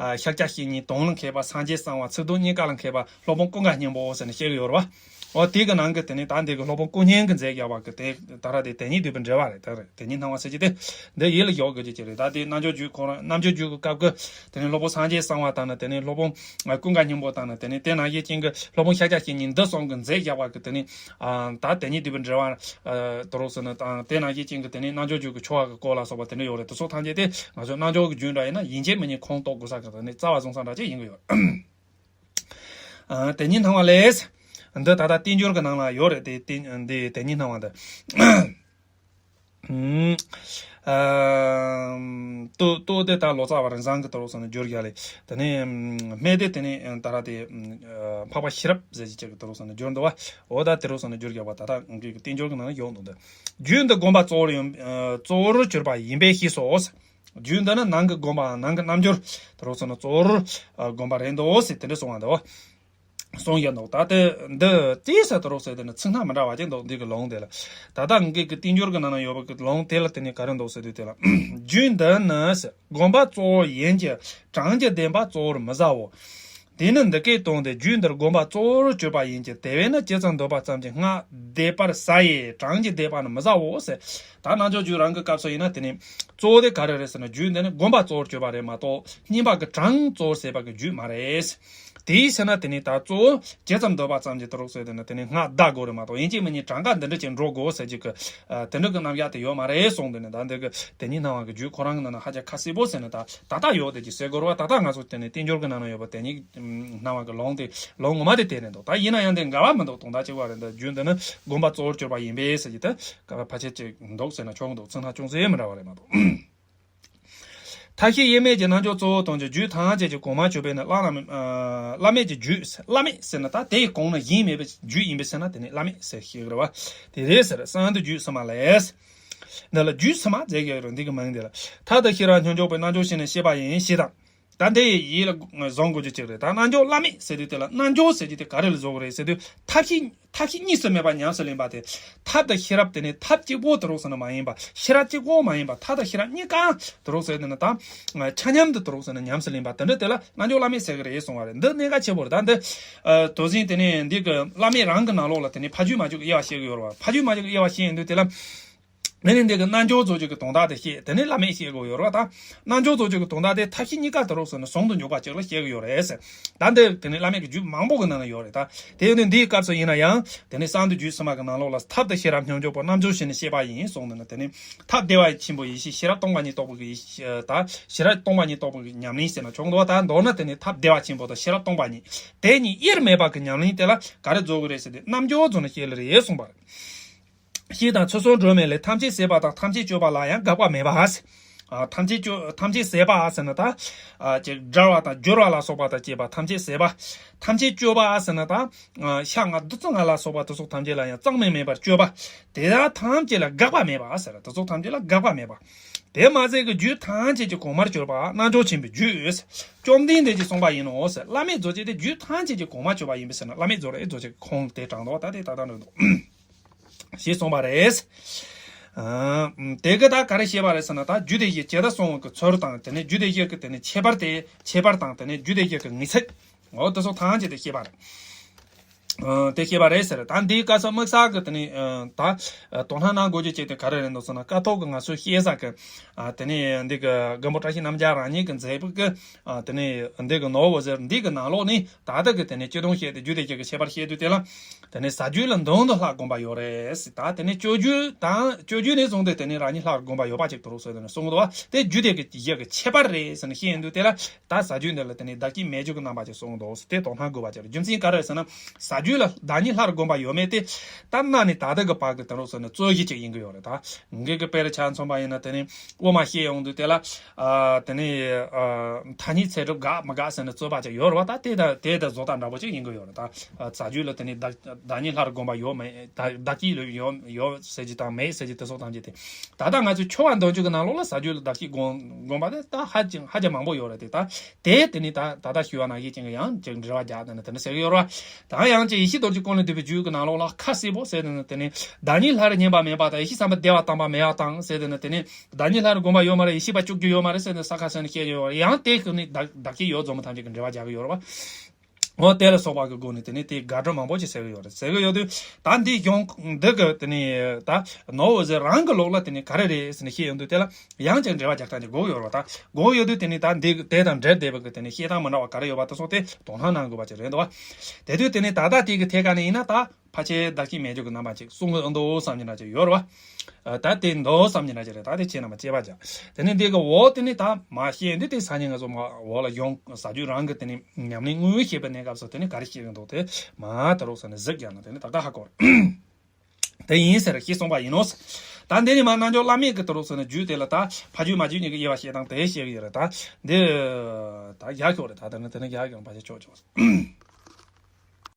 ཨ་ཤཱཀྱ་བཤེས་གཉེན། དོན་ལ་མཁས་པ་སངས་རྒྱས་གསང་བ། ཚིག་དོན་གཉིས་ཀ་ལ་མཁས་པ་སློབ་དཔོན་ཀུན་དགའ་སྙིང་པོ་ཟེར་ནས་བཤད་ཀྱི་ཡོད་རེད་བ། འོ་དེ་གི་ནང་གི་དེ་ནི་ད་འདི་གི་སློབ་དཔོན་ཀུན་མཁྱེན་གྱིས་མཛད་བཞག་པ་གི་དེ་ད་ར་དེ་དེ་ཉིད་བསྡུས་པའི་འགྲེལ་པ་རེད། ད་རེད། དེ་ཉིད་སྣང་བ་ཟེར་གྱི་དེ་འདི་ཡིད་ལ་འཇོག་དགོས་ཀྱི་ཅིག་རེད། ད་དེ་རྣལ་འབྱོར་རྒྱུད་ཁོ་རང་རྣལ་འབྱོར་རྒྱུད་ཀྱི་སྐབས་ཀྱི་དེ་ནི་སློབ་དཔོན་སངས་རྒྱས་གསང་བ་དང་ནི། དེ་ནི་སློབ་དཔོན་ཀུན་དགའ་སྙིང་པོ་དང་ནི། དེ་ནི་དེ་ནང་བཞིན་ཅན་གྱི་སློབ་དཔོན་ཤཱཀྱ་བཤེས་གཉེན་འདི་གསུམ་གྱིས་མཛད་བཞག་པ་གི་དེ་ནི་ཨ་ད་དེ་ཉིད་བསྡུས་པའི་འགྲེལ་པ། ཨ་དེ་རོགས་སུ་ནི་དང་དེ་ནང་བཞིན་ཅན་གྱི་དེ་ནི་རྣལ་འབྱོར་རྒྱུད་ཀྱི་ཆོ་ག་གི་སྐོར་ལ་སོགས་པ་དེ་འདྲ་ཡོད་རེད། དེ་ཚོ་ཐམས་ཅད་དེ་ང་ཚོ་རྣལ་འབྱོར་གྱི་རྒྱུད་འདྲ་ཡིན་ན་ཡིན་གཅིག་མིན་གཉིས་ཁུངས་གཏུགས་དགོས་ས་གི་དེ་ནི་རྩ་བ་བཟུང་ས་འདྲ་ཅིག་ཡིན་གྱི་ཡོད། ཨ་དེ་ཉིད་སྣང་བ་ལས། འདི་ད་ལྟ་བསྟན་འགྱུར་གྱི་ནང་ལ་ཡོད་རེད། དེ་དེ་འདི་དེ་ཉིད་སྣང་བ་འདི། ཨུམ། ཨ་ཏོ་ཏོ་དེ་ད་ལོ་ཙཱ་བ་རིན་བཟང་གི་དེ་རོགས་སུ་ནི་བསྒྱུར་བཞག་ལེ། དེ་ནས་སྨད་དེ་དེ་ནས་ད་ར་དེ་འཕགས་པ་ཤེས་རབ་ཟེར་གྱི་ཅིག་གི་དེ་རོགས་སུ་ནི་བསྒྱུར་འདུག་བ། འོ་ད་དེ་རོགས་སུ་ནི་བསྒྱུར་བཞག་པ་ད་ལྟ་ངེད་ཀྱི་བསྟན་འགྱུར་གྱི་ནང་ལ་ཡོད་འདུག་འདི་རྒྱུད་འདི་བསྒོམ་པ་གཙོ་བོར་ཡིན་གཙོ་བོར་གྱུར་པ་ཡིན་པས་ཤེས་སོ། རྒྱུད་འདི་ནི་ནང་གི་བསྒོམ་པ་ནང་གི་རྣལ་འབྱོར་དེ་རོགས་སུ་ནི་གཙོ་བོར་བསྒོམ་པ་རེད་འདུག་ཟེར་དེ་འདྲ་གསུངས་པ་འདུག་གསུངས་ཡོད་འདུག་ད་ལྟ་འདི་ཅི་ཟེར་དུ་རོགས་ཟེར་དེ་ནི་ཚིག་སྣ་མི་འདྲ་བ་ཅིག་འདུག་འདི་གི་ལུང་དེ་ལ། ད་ལྟ་ངེད་ཀྱི་བསྟན་འགྱུར་གྱི་ནང་ན་ཡོད་པ་གི་ལུང་དེ་ལ་དེ་ནི་ག་རེ་འདུག་ཟེར་དུས་དེ་ལ། རྒྱུད་འདི་ནི་བསྒོམ་པ་གཙོ་བོ་ཡིན་གྱི་གྲངས་ཀྱི་བདེན་པ་གཙོ་བོར་མི་བྱའོ། དེ་ནི་འདི་སྐད་དུ་སྟོན་ཏེ། རྒྱུད་འདིར་བསྒོམ་པ་གཙོ་བོར་གྱུར་པ་ཡིན་གྱི། དེ་བས་ན་ཇི་ཙམ་འདོད་པ་ཙམ་གྱིས་སྔགས་བཟླས་པར་བྱ་ཡི། གྲངས་ཀྱི་བཟླས་པ་ནི་མི་བྱའོ་ཟེར། ད་རྣལ་འབྱོར་རྒྱུད་རང་གི་སྐབས་སུ་ཡིན་ན་དེ་ནི་གཙོ་བོ་དེ་ག་རེ་རེད་ཟེར་ན། རྒྱུད་འདི་ནི་བསྒོམ་པ་གཙོ་བོར་གྱུར་པ་རེད་མ་གཏོགས་བསྙེན་པ་གི་གྲངས་གཙོ་བོར་བྱེད་པ་གི་རྒྱུད་མ་རེད། དེའི་ཕྱིར་ན་དེ་ནི་ད་གཙོ་བོ་ཇི་ཙམ་འདོད་པ་ཙམ་གྱིས་དེ་རོགས་ཟེར་དེ་ནི་དེ་ནི་སྔགས་བཟླ་དགོས་རེད་མ་གཏོགས་ཡིན་གཅིག་མིན་གཉིས་གྲངས་ཀ་འདི་འདྲ་ཅིག་འགྲོ་དགོས་ཟེར་རྒྱུ་གི་དེ་འདྲ་གི་རྣམ་གཞག་དེ་ཡོད་མ་རེད་གསུངས། དེ་ནི་ད་འདི་གི་དེ་ཉིད་སྣང་བ་གི་རྒྱུད་ཁོ་རང་གི་ནང་ན་ཧ་ཅང་ཁ་གསལ་པོ་ཟེར་ནས་ད་ད་ལྟ་ཡོད་དེ་ཅིག་ཟེར་དགོས་རེད་བ། ད་ལྟ་ང་ཚོ་དེ་ནི་བསྟན་འགྱུར་གི་ནང་ན་ཡོད་པ་དེ་ཉིད་ སྣང་བ་གི་ལུང་དེ་ལུང་ངོ་མ་དེ་དེ་རེད་འདུག་ད་ཡིན་ན་ཡང་དེ་འགལ་བ་མི་འདུག་དོན་དག་གཅིག་པ་རེད། འདི་རྒྱུ་འདི་ནི་སྒོམ་པ་གཙོ་བོར་གྱུར་པ་ཡིན་པས་ཟེར་གྱི་དེ་ཕལ་ཆེར་གཅིག་འདུག་ཟེར་ན་ཆོག་གི་འདུག་ཚིག་སྣ་ཅུང་ཟད་མི་འདྲ་བ་རེད་མ་གཏོགས། ཐབས་ཤེས་དབྱེར་མེད་ཀྱི་རྣལ་འབྱོར་གཙོ་བོ་དང་གི་རྒྱུད་ཐམས་ཅད་ཀྱི་གོང་མ་གྱུར་པས་ནི་བླ་ན་མེད་ཨ། བླ་མེད་ཀྱི་རྒྱུད་ཟེར། བླ་མེད་ཟེར་ན་ད་དེའི་གོང་ན་གཞན་མེད་པའི་རྒྱུད་ཡིན་པས་ཟེར་ན་དེ་ནི་བླ་མེད་ཟེར་ཞིག་རེད་བ། དེ་རེད་ཟེར། གསང་དུ་རྒྱུད་ཕྱི་མ་ལས། འདི་ལ་རྒྱུད་ཕྱི་མ་ཟེར་གྱི་ཡོད་རེད། འདི་གི་མིང་འདི་ལ། ཐབས་དང་ཤེས་རབ་རྣལ་འབྱོར་པའི་རྣལ་འབྱོར་ཞིག་ནི་ཤེས་པ་ཡིན་ཞེས་དང་། ད་འདི་ཡིད་ལ་བཟུང་དགོས་རྒྱུ་གཅིག་རེད། ད་རྣལ་འབྱོར་བླ་མེད་ཟེར་དུས་དེ་ལ་རྣལ་འབྱོར་ཟེར་རྒྱུ་དེ་ག་རེ་ལ་བཟོ་དགོས་རེད་ཟེར་དུས་ཐབས་ཤེས། ཐབས་ཤེས་གཉིས་སུ་མེད་པ་ཉམས་སུ་ལེན་པ་དེ། ཐབས་དང་ཤེས་རབ་དེ་ནི་ཐབས་གཅིག་པོ་དེ་རོགས་ཟེར་ན་མ་ཡིན་པ། ཤེས་རབ་གཅིག་པོ་མ་ཡིན་པ། ཐབས་དང་ཤེས་རབ་གཉིས་ཀ་དེ་རོགས་ཟེར་ན་ད། ཆ་མཉམ་དུ་དེ་རོགས་ཟེར་ན་ཉམས་སུ་ལེན་པ་དེ་འདྲ་དེ་ལ་རྣལ་འབྱོར་བླ་མེད་ཟེར་གི་རེད་གསུངས་པ་རེད། འདི་གནད་འགག་ཆེ་པོ་རེད། ད་འདི། དོ་ཟིན་དེ་ནས་འདི་གི་བླ་མེད་རང་གི་ནང་ལོགས་ལ་དེ་ནས་ཕ་རྒྱུད་མ་རྒྱུད་ཀྱི་དབྱེ་བ་བཤད་གི་ཡོད་རེད་བ། ཕ་རྒྱུད་མ་རྒྱུད་ཀྱི་དབྱེ་བ་བཤད་ཡོང་དུས་དེ་ལ། དེ་ནས་འདི་གི་རྣལ་འབྱོར་རྫོགས་བྱེད་ཀྱི་དོན་དག་དེ་བཤད། དེ་ནས་བླ་མེད་བཤད་དགོས་ཡོད་རེད་བ། ད་རྣལ་འབྱོར་རྫོགས་བྱེད་ཀྱི་དོན་དག་དེ་ཐབས་ཤེས་གཉིས་ཀ་དེ་རོགས་ཟེར་ནས་ཟུང་དུ་འཇུག་པ་ཅིག་ལ་བཤད་གི་ཡོད་རེད་ཟེར། ད་འདི་དེ་ནས་བླ་མེད་ཀྱི་རྒྱུད་མང་པོ་གི་ནང་ན་ཡོད་རེད། ད་དེ་ཡོད་དུས་འདིའི་སྐབས་སུ་ཡིན་ན་ཡང་དེ་ནས་གསང་དུ་རྒྱུད་ཕྱི་མ་གི་ནང་ལོགས་ལ་ཐབས་དང་ཤེས་རབ་རྣལ་འབྱོར་པ་རྣལ་འབྱོར་ཞིག་ནི་ཤེས་པ་ཡིན་གསུངས་ནས་ནི། དེ་ནས་ཐབས་བདེ་བ་ཆེན་པོ་ཡེ་ཤེས་ཤེས་རབ་སྟོང་པ་ཉིད་རྟོགས་པའི་གི་ཡེ་ཤེས། ད་ཤེས་རབ་སྟོང་པ་ཉིད་རྟོགས་པའི་གི་ཉམས་ལེན་ཟེར་ན་ཆོག་འདུག་བ། ད་མདོར་ན་དེ་ནས་ཐབས་བདེ་བ་ཆེན་པོ་དང་ཤེས་རབ་སྟོང་པ་ཉིད་དེ་གཉིས་དབྱེར་མེད་པ་གི་ཉམས་ལེན་དེ་ལ་ག་རེ་རྫོགས་གི་རེད་ཟེར་དུས་རྣལ་འབྱོར་རྫོགས་ནས་བཤད་ལེ་རེད་གསུངས་པ་རེད། ཤེས་དང་ཚུལ་གསུམ་སྒྲོན་མེ་ལས། ཐམས་ཅད་ཟད་པ་དང་ཐམས་ཅད་གཅོད་པ་ལ་ཡང་དགག་པ་མེད་པ། ཨ། ཐམས་ཅད་གཅོད། ཐམས་ཅད་ཟད་པ་ཟེར་ན་ད། ཨ། ཅིག་འབྲལ་བ་དང་སྦྱོར་བ་ལ་སོགས་པ་དང་བཅས་པ་ཐམས་ཅད་ཟད་པ། ཐམས་ཅད་གཅོད་པ་ཟེར་ན་ད། ཨ། ཤ་ལྔ་བདུད་རྩི་ལྔ་ལ་སོགས་པ་དེ་སོགས་ཐམས་ཅད་ལ་ཡང་གཙང་མིན་མེད་པར་གཅོད་པ། དེ་དག་ཐམས་ཅད་ལ་དགག་པ་མེད་པ་ཟེར། དེ་སོགས་ཐམས་ཅད་ལ་དགག་པ་མེད་པ། དེ་མ་ཟད་ཀྱི་རྒྱུད་ཐམས་ཅད་ཀྱི་གོང་མར་གྱུར་པ་རྣལ་འབྱོར་ཆེན་པོའི་རྒྱུད། བཅོམ་ལྡན་འདས་ཀྱིས་གསུངས་པ་ཡིན་ནོ་ཟེར། བླ་མེད་རྫོགས་བྱེད་དེ་རྒྱུད་ཐམས་ཅད་ཀྱི་གོང་མར་གྱུར་པ་ཡིན་པས་ཟེར་ན་བླ་མེད་རྫོགས་རེད། རྫོགས་བྱེད་ཀྱི་ཁུངས་དེ་དྲངས་འདུག་ད་དེ་ད་ལྟ་འགྲོ་འདུག་ཞེས་གསུངས་པ་རེད། ཨ། དེ་གི་ད་ག་རེ་བཤད་པ་རེད་ཟེར་ན། ད་རྒྱུད་སྡེ་བཞི་ཇི་ལྟར་གསུངས་པའི་ཚུལ་དང་། དེ་ནས་རྒྱུད་སྡེ་བཞི་གི་དེ་ནས་ཁྱད་པར་དེ། ཁྱད་པར་དང་། དེ་ནས་རྒྱུད་སྡེ་བཞི་གི་ངེས་ཚིག་འོ་དེ་སོགས་ཐམས་ཅད་དེ་བཤད་པ་རེད། ཨ། དེ་བཤད་པ་རེད་ཟེར། ད་འདིའི་སྐབས་སུ་དམིགས་བསལ་གི་དེ་ནས། ཨ། ད་དོ་སྣང་གནང་དགོས་རྒྱུ་གཅིག་དེ་ག་རེ་རེད་འདུག་ཟེར་ན། ཀཿཐོག་གི་ང་ཚོས་བཤད་ས་གི། ཨ། དེ་ནས་འདི་གི་མགོན་པོ་བཀྲ་ཤིས་རྣམ་རྒྱལ་རང་ཉིད་ཀྱིས་མཛད་པའི་གི། ཨ། དེ་ནས་འདི་གི་ནོར་བུ་ཟེར་འདི་གི་ནང་ལོགས་ནས། ད་ལྟ་གི་དེ་ནས་སྤྱི་དོན་བཤད་དེ་རྒྱུད་སྡེ་བཞི་གི་ཁྱད་པར་བཤད་དུས་དེ་ལ། དེ་ནས་ཟ་རྒྱུད་ལ་མདུན་དུ་ལྷ་བསྒོམ་པ་ཡོད་རེད་ཟེར། ད་དེ་ནས་སྤྱོད་རྒྱུད་དང་སྤྱོད་རྒྱུད་ནས་བཟུང་སྟེ་དེ་ནས་རང་ཉིད་ལྷར་བསྒོམ་པ་ཡོད་པ་ཅིག་ཏུ་རུ་ཟེར། དེ་ནས་གསུངས་འདུག་བ། དེ་རྒྱུད་སྡེ་བཞི་གི་ཁྱད་པར་རེད་ཟེར་ནས་བཤད་ཡོང་དུས་དེ་ལ། ད་ཟ་རྒྱུད་འདི་ལ་དེ་ནས་བདག་བསྐྱེད་མེད་རྒྱུ་གི་རྣམ་པ་ཅིག་གསུངས་འདུག་ཟེར། དེ་དོ་སྣང་དགོས་པ་ཅིག་རེད། རྒྱུ་མཚན་ག་རེ་ཟེར་ན། ཟ་རྒྱུད་ལ་བདག་ཉིད་ལྷར་བསྒོམ་པ་ཡོད་མེད་དེ། ད་གནའ་ནས་ད་ལྟ་གི་བར་གྱི་དེ་རུ་ཟེར་ནས་རྩོད་གཞི་ཅིག་ཡིན་གི་ཡོད་རེད། ད་ངེད་ཀྱི་དཔེར་ཆ་མཚོན་པ་ཡིན་ན། དེ་ནས་དབུ་མ་བཤད་ཡོང་དུས་དེ་ལ། ཨ། དེ་ནས། ཨ། ཐ་སྙད་ཚད་གྲུབ་དགག་མི་དགག་ཟེར་ནས་རྩོད་པ་ཅིག་ཡོད་རེད་བ། ད་དེ་ད་དེ་ད་བཟོ་ལྟ་འདྲ་པོ་ཅིག་ཡིན་གི་ཡོད་རེད། ད། ཨ། ཟ་རྒྱུད་ལ་དེ་ནས་བདག་བདག་ཉིད་ལྷར་བསྒོམ་པ་ཡོད་མེད། ད་བདག་བསྐྱེད་ལ་ཡོད་ཡོད་ཟེར་རྒྱུ་དང་མེད་ཟེར་རྒྱུ་དེ་སོགས་ཐམས་ཅད་དེ། ད་ལྟ་ང་ཚོས་ཆོ་ག་འདོན་རྒྱུ་གི་ནང་ལོགས་ལ་ཟ་རྒྱུད་ལ་བདག་བསྐྱེད་བསྒོམ་བསྒོམ་པ་དེ་ད་ཧ་ཅང་ཧ་ཅང་མང་པོ་ཡོད་རེད་དེ། ད་དེ་དེ་ནས་ད་ད་ལྟ་ཞུ་བ་ནང་བཞིན་ཅིག་ཡང་ཅིག་འགྲེལ་བ་རྒྱག་དེ་ནས་དེ་འདྲ་ཟེར་གི་ཡོད་རེད་བ། ད་ཡང་ཅིག་ཡེ་ཤེས་རྡོ་རྗེ་ཀུན་ལས་བཏུས་པའི་རྒྱུད་ཀྱི་ནང་ལོགས་ལ་ཁ་གསལ་པོ་ཟེར་དེ་ནས། དེ་ནས་བདག་ཉིད་ལྷར་བསྙེན་པ་མེད་པ་དང་། ཡེ་ཤེས་བསམ་པ་བདེ་བ་དམ་པ་མེད་པ་དང་ཟེར་དེ་ནས། དེ་ནས་བདག་ཉིད་ལྷར་བསྒོམ་པ་ཡོད་མ་རེད། ཡེ་ཤེས་པ་བཅུག་རྒྱུ་ཡོད་མ་རེད་ཟེར་ནས་ས་ཁ་ཟེར་ནས་བཤད་ཀྱི་ཡོད་རེད། ཡང་དེ་ཁོ་ནས་བདག་བདག་བསྐྱེད་ཡོད་རྫོགས་མི་ཐམས་ཅད་ཀྱི་འགྲེལ་བ་རྒྱག་གི་ཡོད་རེད་བ། འོ་དེ་ལ་སོགས་པ་གི་སྒོ་ནས་དེ་ནས་དེ་དགག་སྒྲུབ་མང་པོ་ཅིག་ཟེར་གི་ཡོད་རེད། ཟེར་གི་ཡོད་དུས་ད་འདི་གཞུང་འདི་གི་དེ་ནས་ད་ནོར་བུ་ཟེར་རང་གི་ལུགས་ལ་དེ་ནས་ག་རེ་རེད་ཟེར་ནས་བཤད་ཡོང་དུས་དེ་ལ་ཡང་ཅིག་འགྲེལ་བ་རྒྱག་སྟངས་ཀྱི་དགོས་ཡོད་རེད་བ། ད་དགོས་ཡོད་དུས་དེ་ནས་ད་འདི་དེ་དང་འབྲེལ་བསྡད་པ་གི་དེ་ནས་བཤད་སྟངས་མི་འདྲ་བ་ག་རེ་ཡོད་པ་དེ་སོགས་དེ་དོ་སྣང་གནང་དགོས་པ་ཅིག་རེད་འདུག་བ། དེ་དུས་དེ་ནས་ད་ལྟ་དེ་གི་ཐད་ཀ་ནས་ཡིན་ན་ད། ཕལ་ཆེར་བདག་བསྐྱེད་མེད་རྒྱུ་གི་རྣམ་པ་ཅིག་གསུང་གི་འདུག་བསམ་གྱི་འདྲ་ཅིག་ཡོད་རེད་བ། ད་དེ་འདུག་བསམ་གྱི་འདྲ་ཅིག་རེད། ད་དེ་ཁྱེད་རྣམ་པ་དཔྱད་པ་བྱ། དེ་ནས་འདི་གི་འོག་དེ་ནས་ད་མ་བཤད་འདི་དེ་སང་ཉིན་ང་ཚོ་མ་འོག་ལ་ཡོང་ཟ་རྒྱུད་རང་གི་དེ་ནས་ཉམས་ལེན་དངོས་བཤད་པའི་གནས་སྐབས་སུ་དེ་ནས་ག་རེ་བཤད་ཀྱི་འདུག་དེ་མ་ད་རོགས་ཟེར་ནས་གཟིགས་རྒྱག་ན་དེ་ནས་ད་ལྟ་ཧ་གོ་རེད། དེ་ཡིན་ཟེར་ཞེས་གསུངས་པ་ཡིན་ནོ། ད་འདི་ནས་མ་རྣལ་འབྱོར་བླ་མེད་ཀྱི་ད་རོགས་ཟེར་ནས་རྒྱུད་དེ་ལ་ད་ཕ་རྒྱུད་མ་རྒྱུད་གཉིས་ཀྱི་དབྱེ་བ་བཤད་སྟངས་དེ་བཤད་ཀྱི་ཡོད་རེད། ད་འདི་ད་ཡག་ཤོས་རེད། ད་དེ་ནས་དེ་ནས་ཡག་ཡོང་ཕལ་ཆེར་ཆོག་ཆོག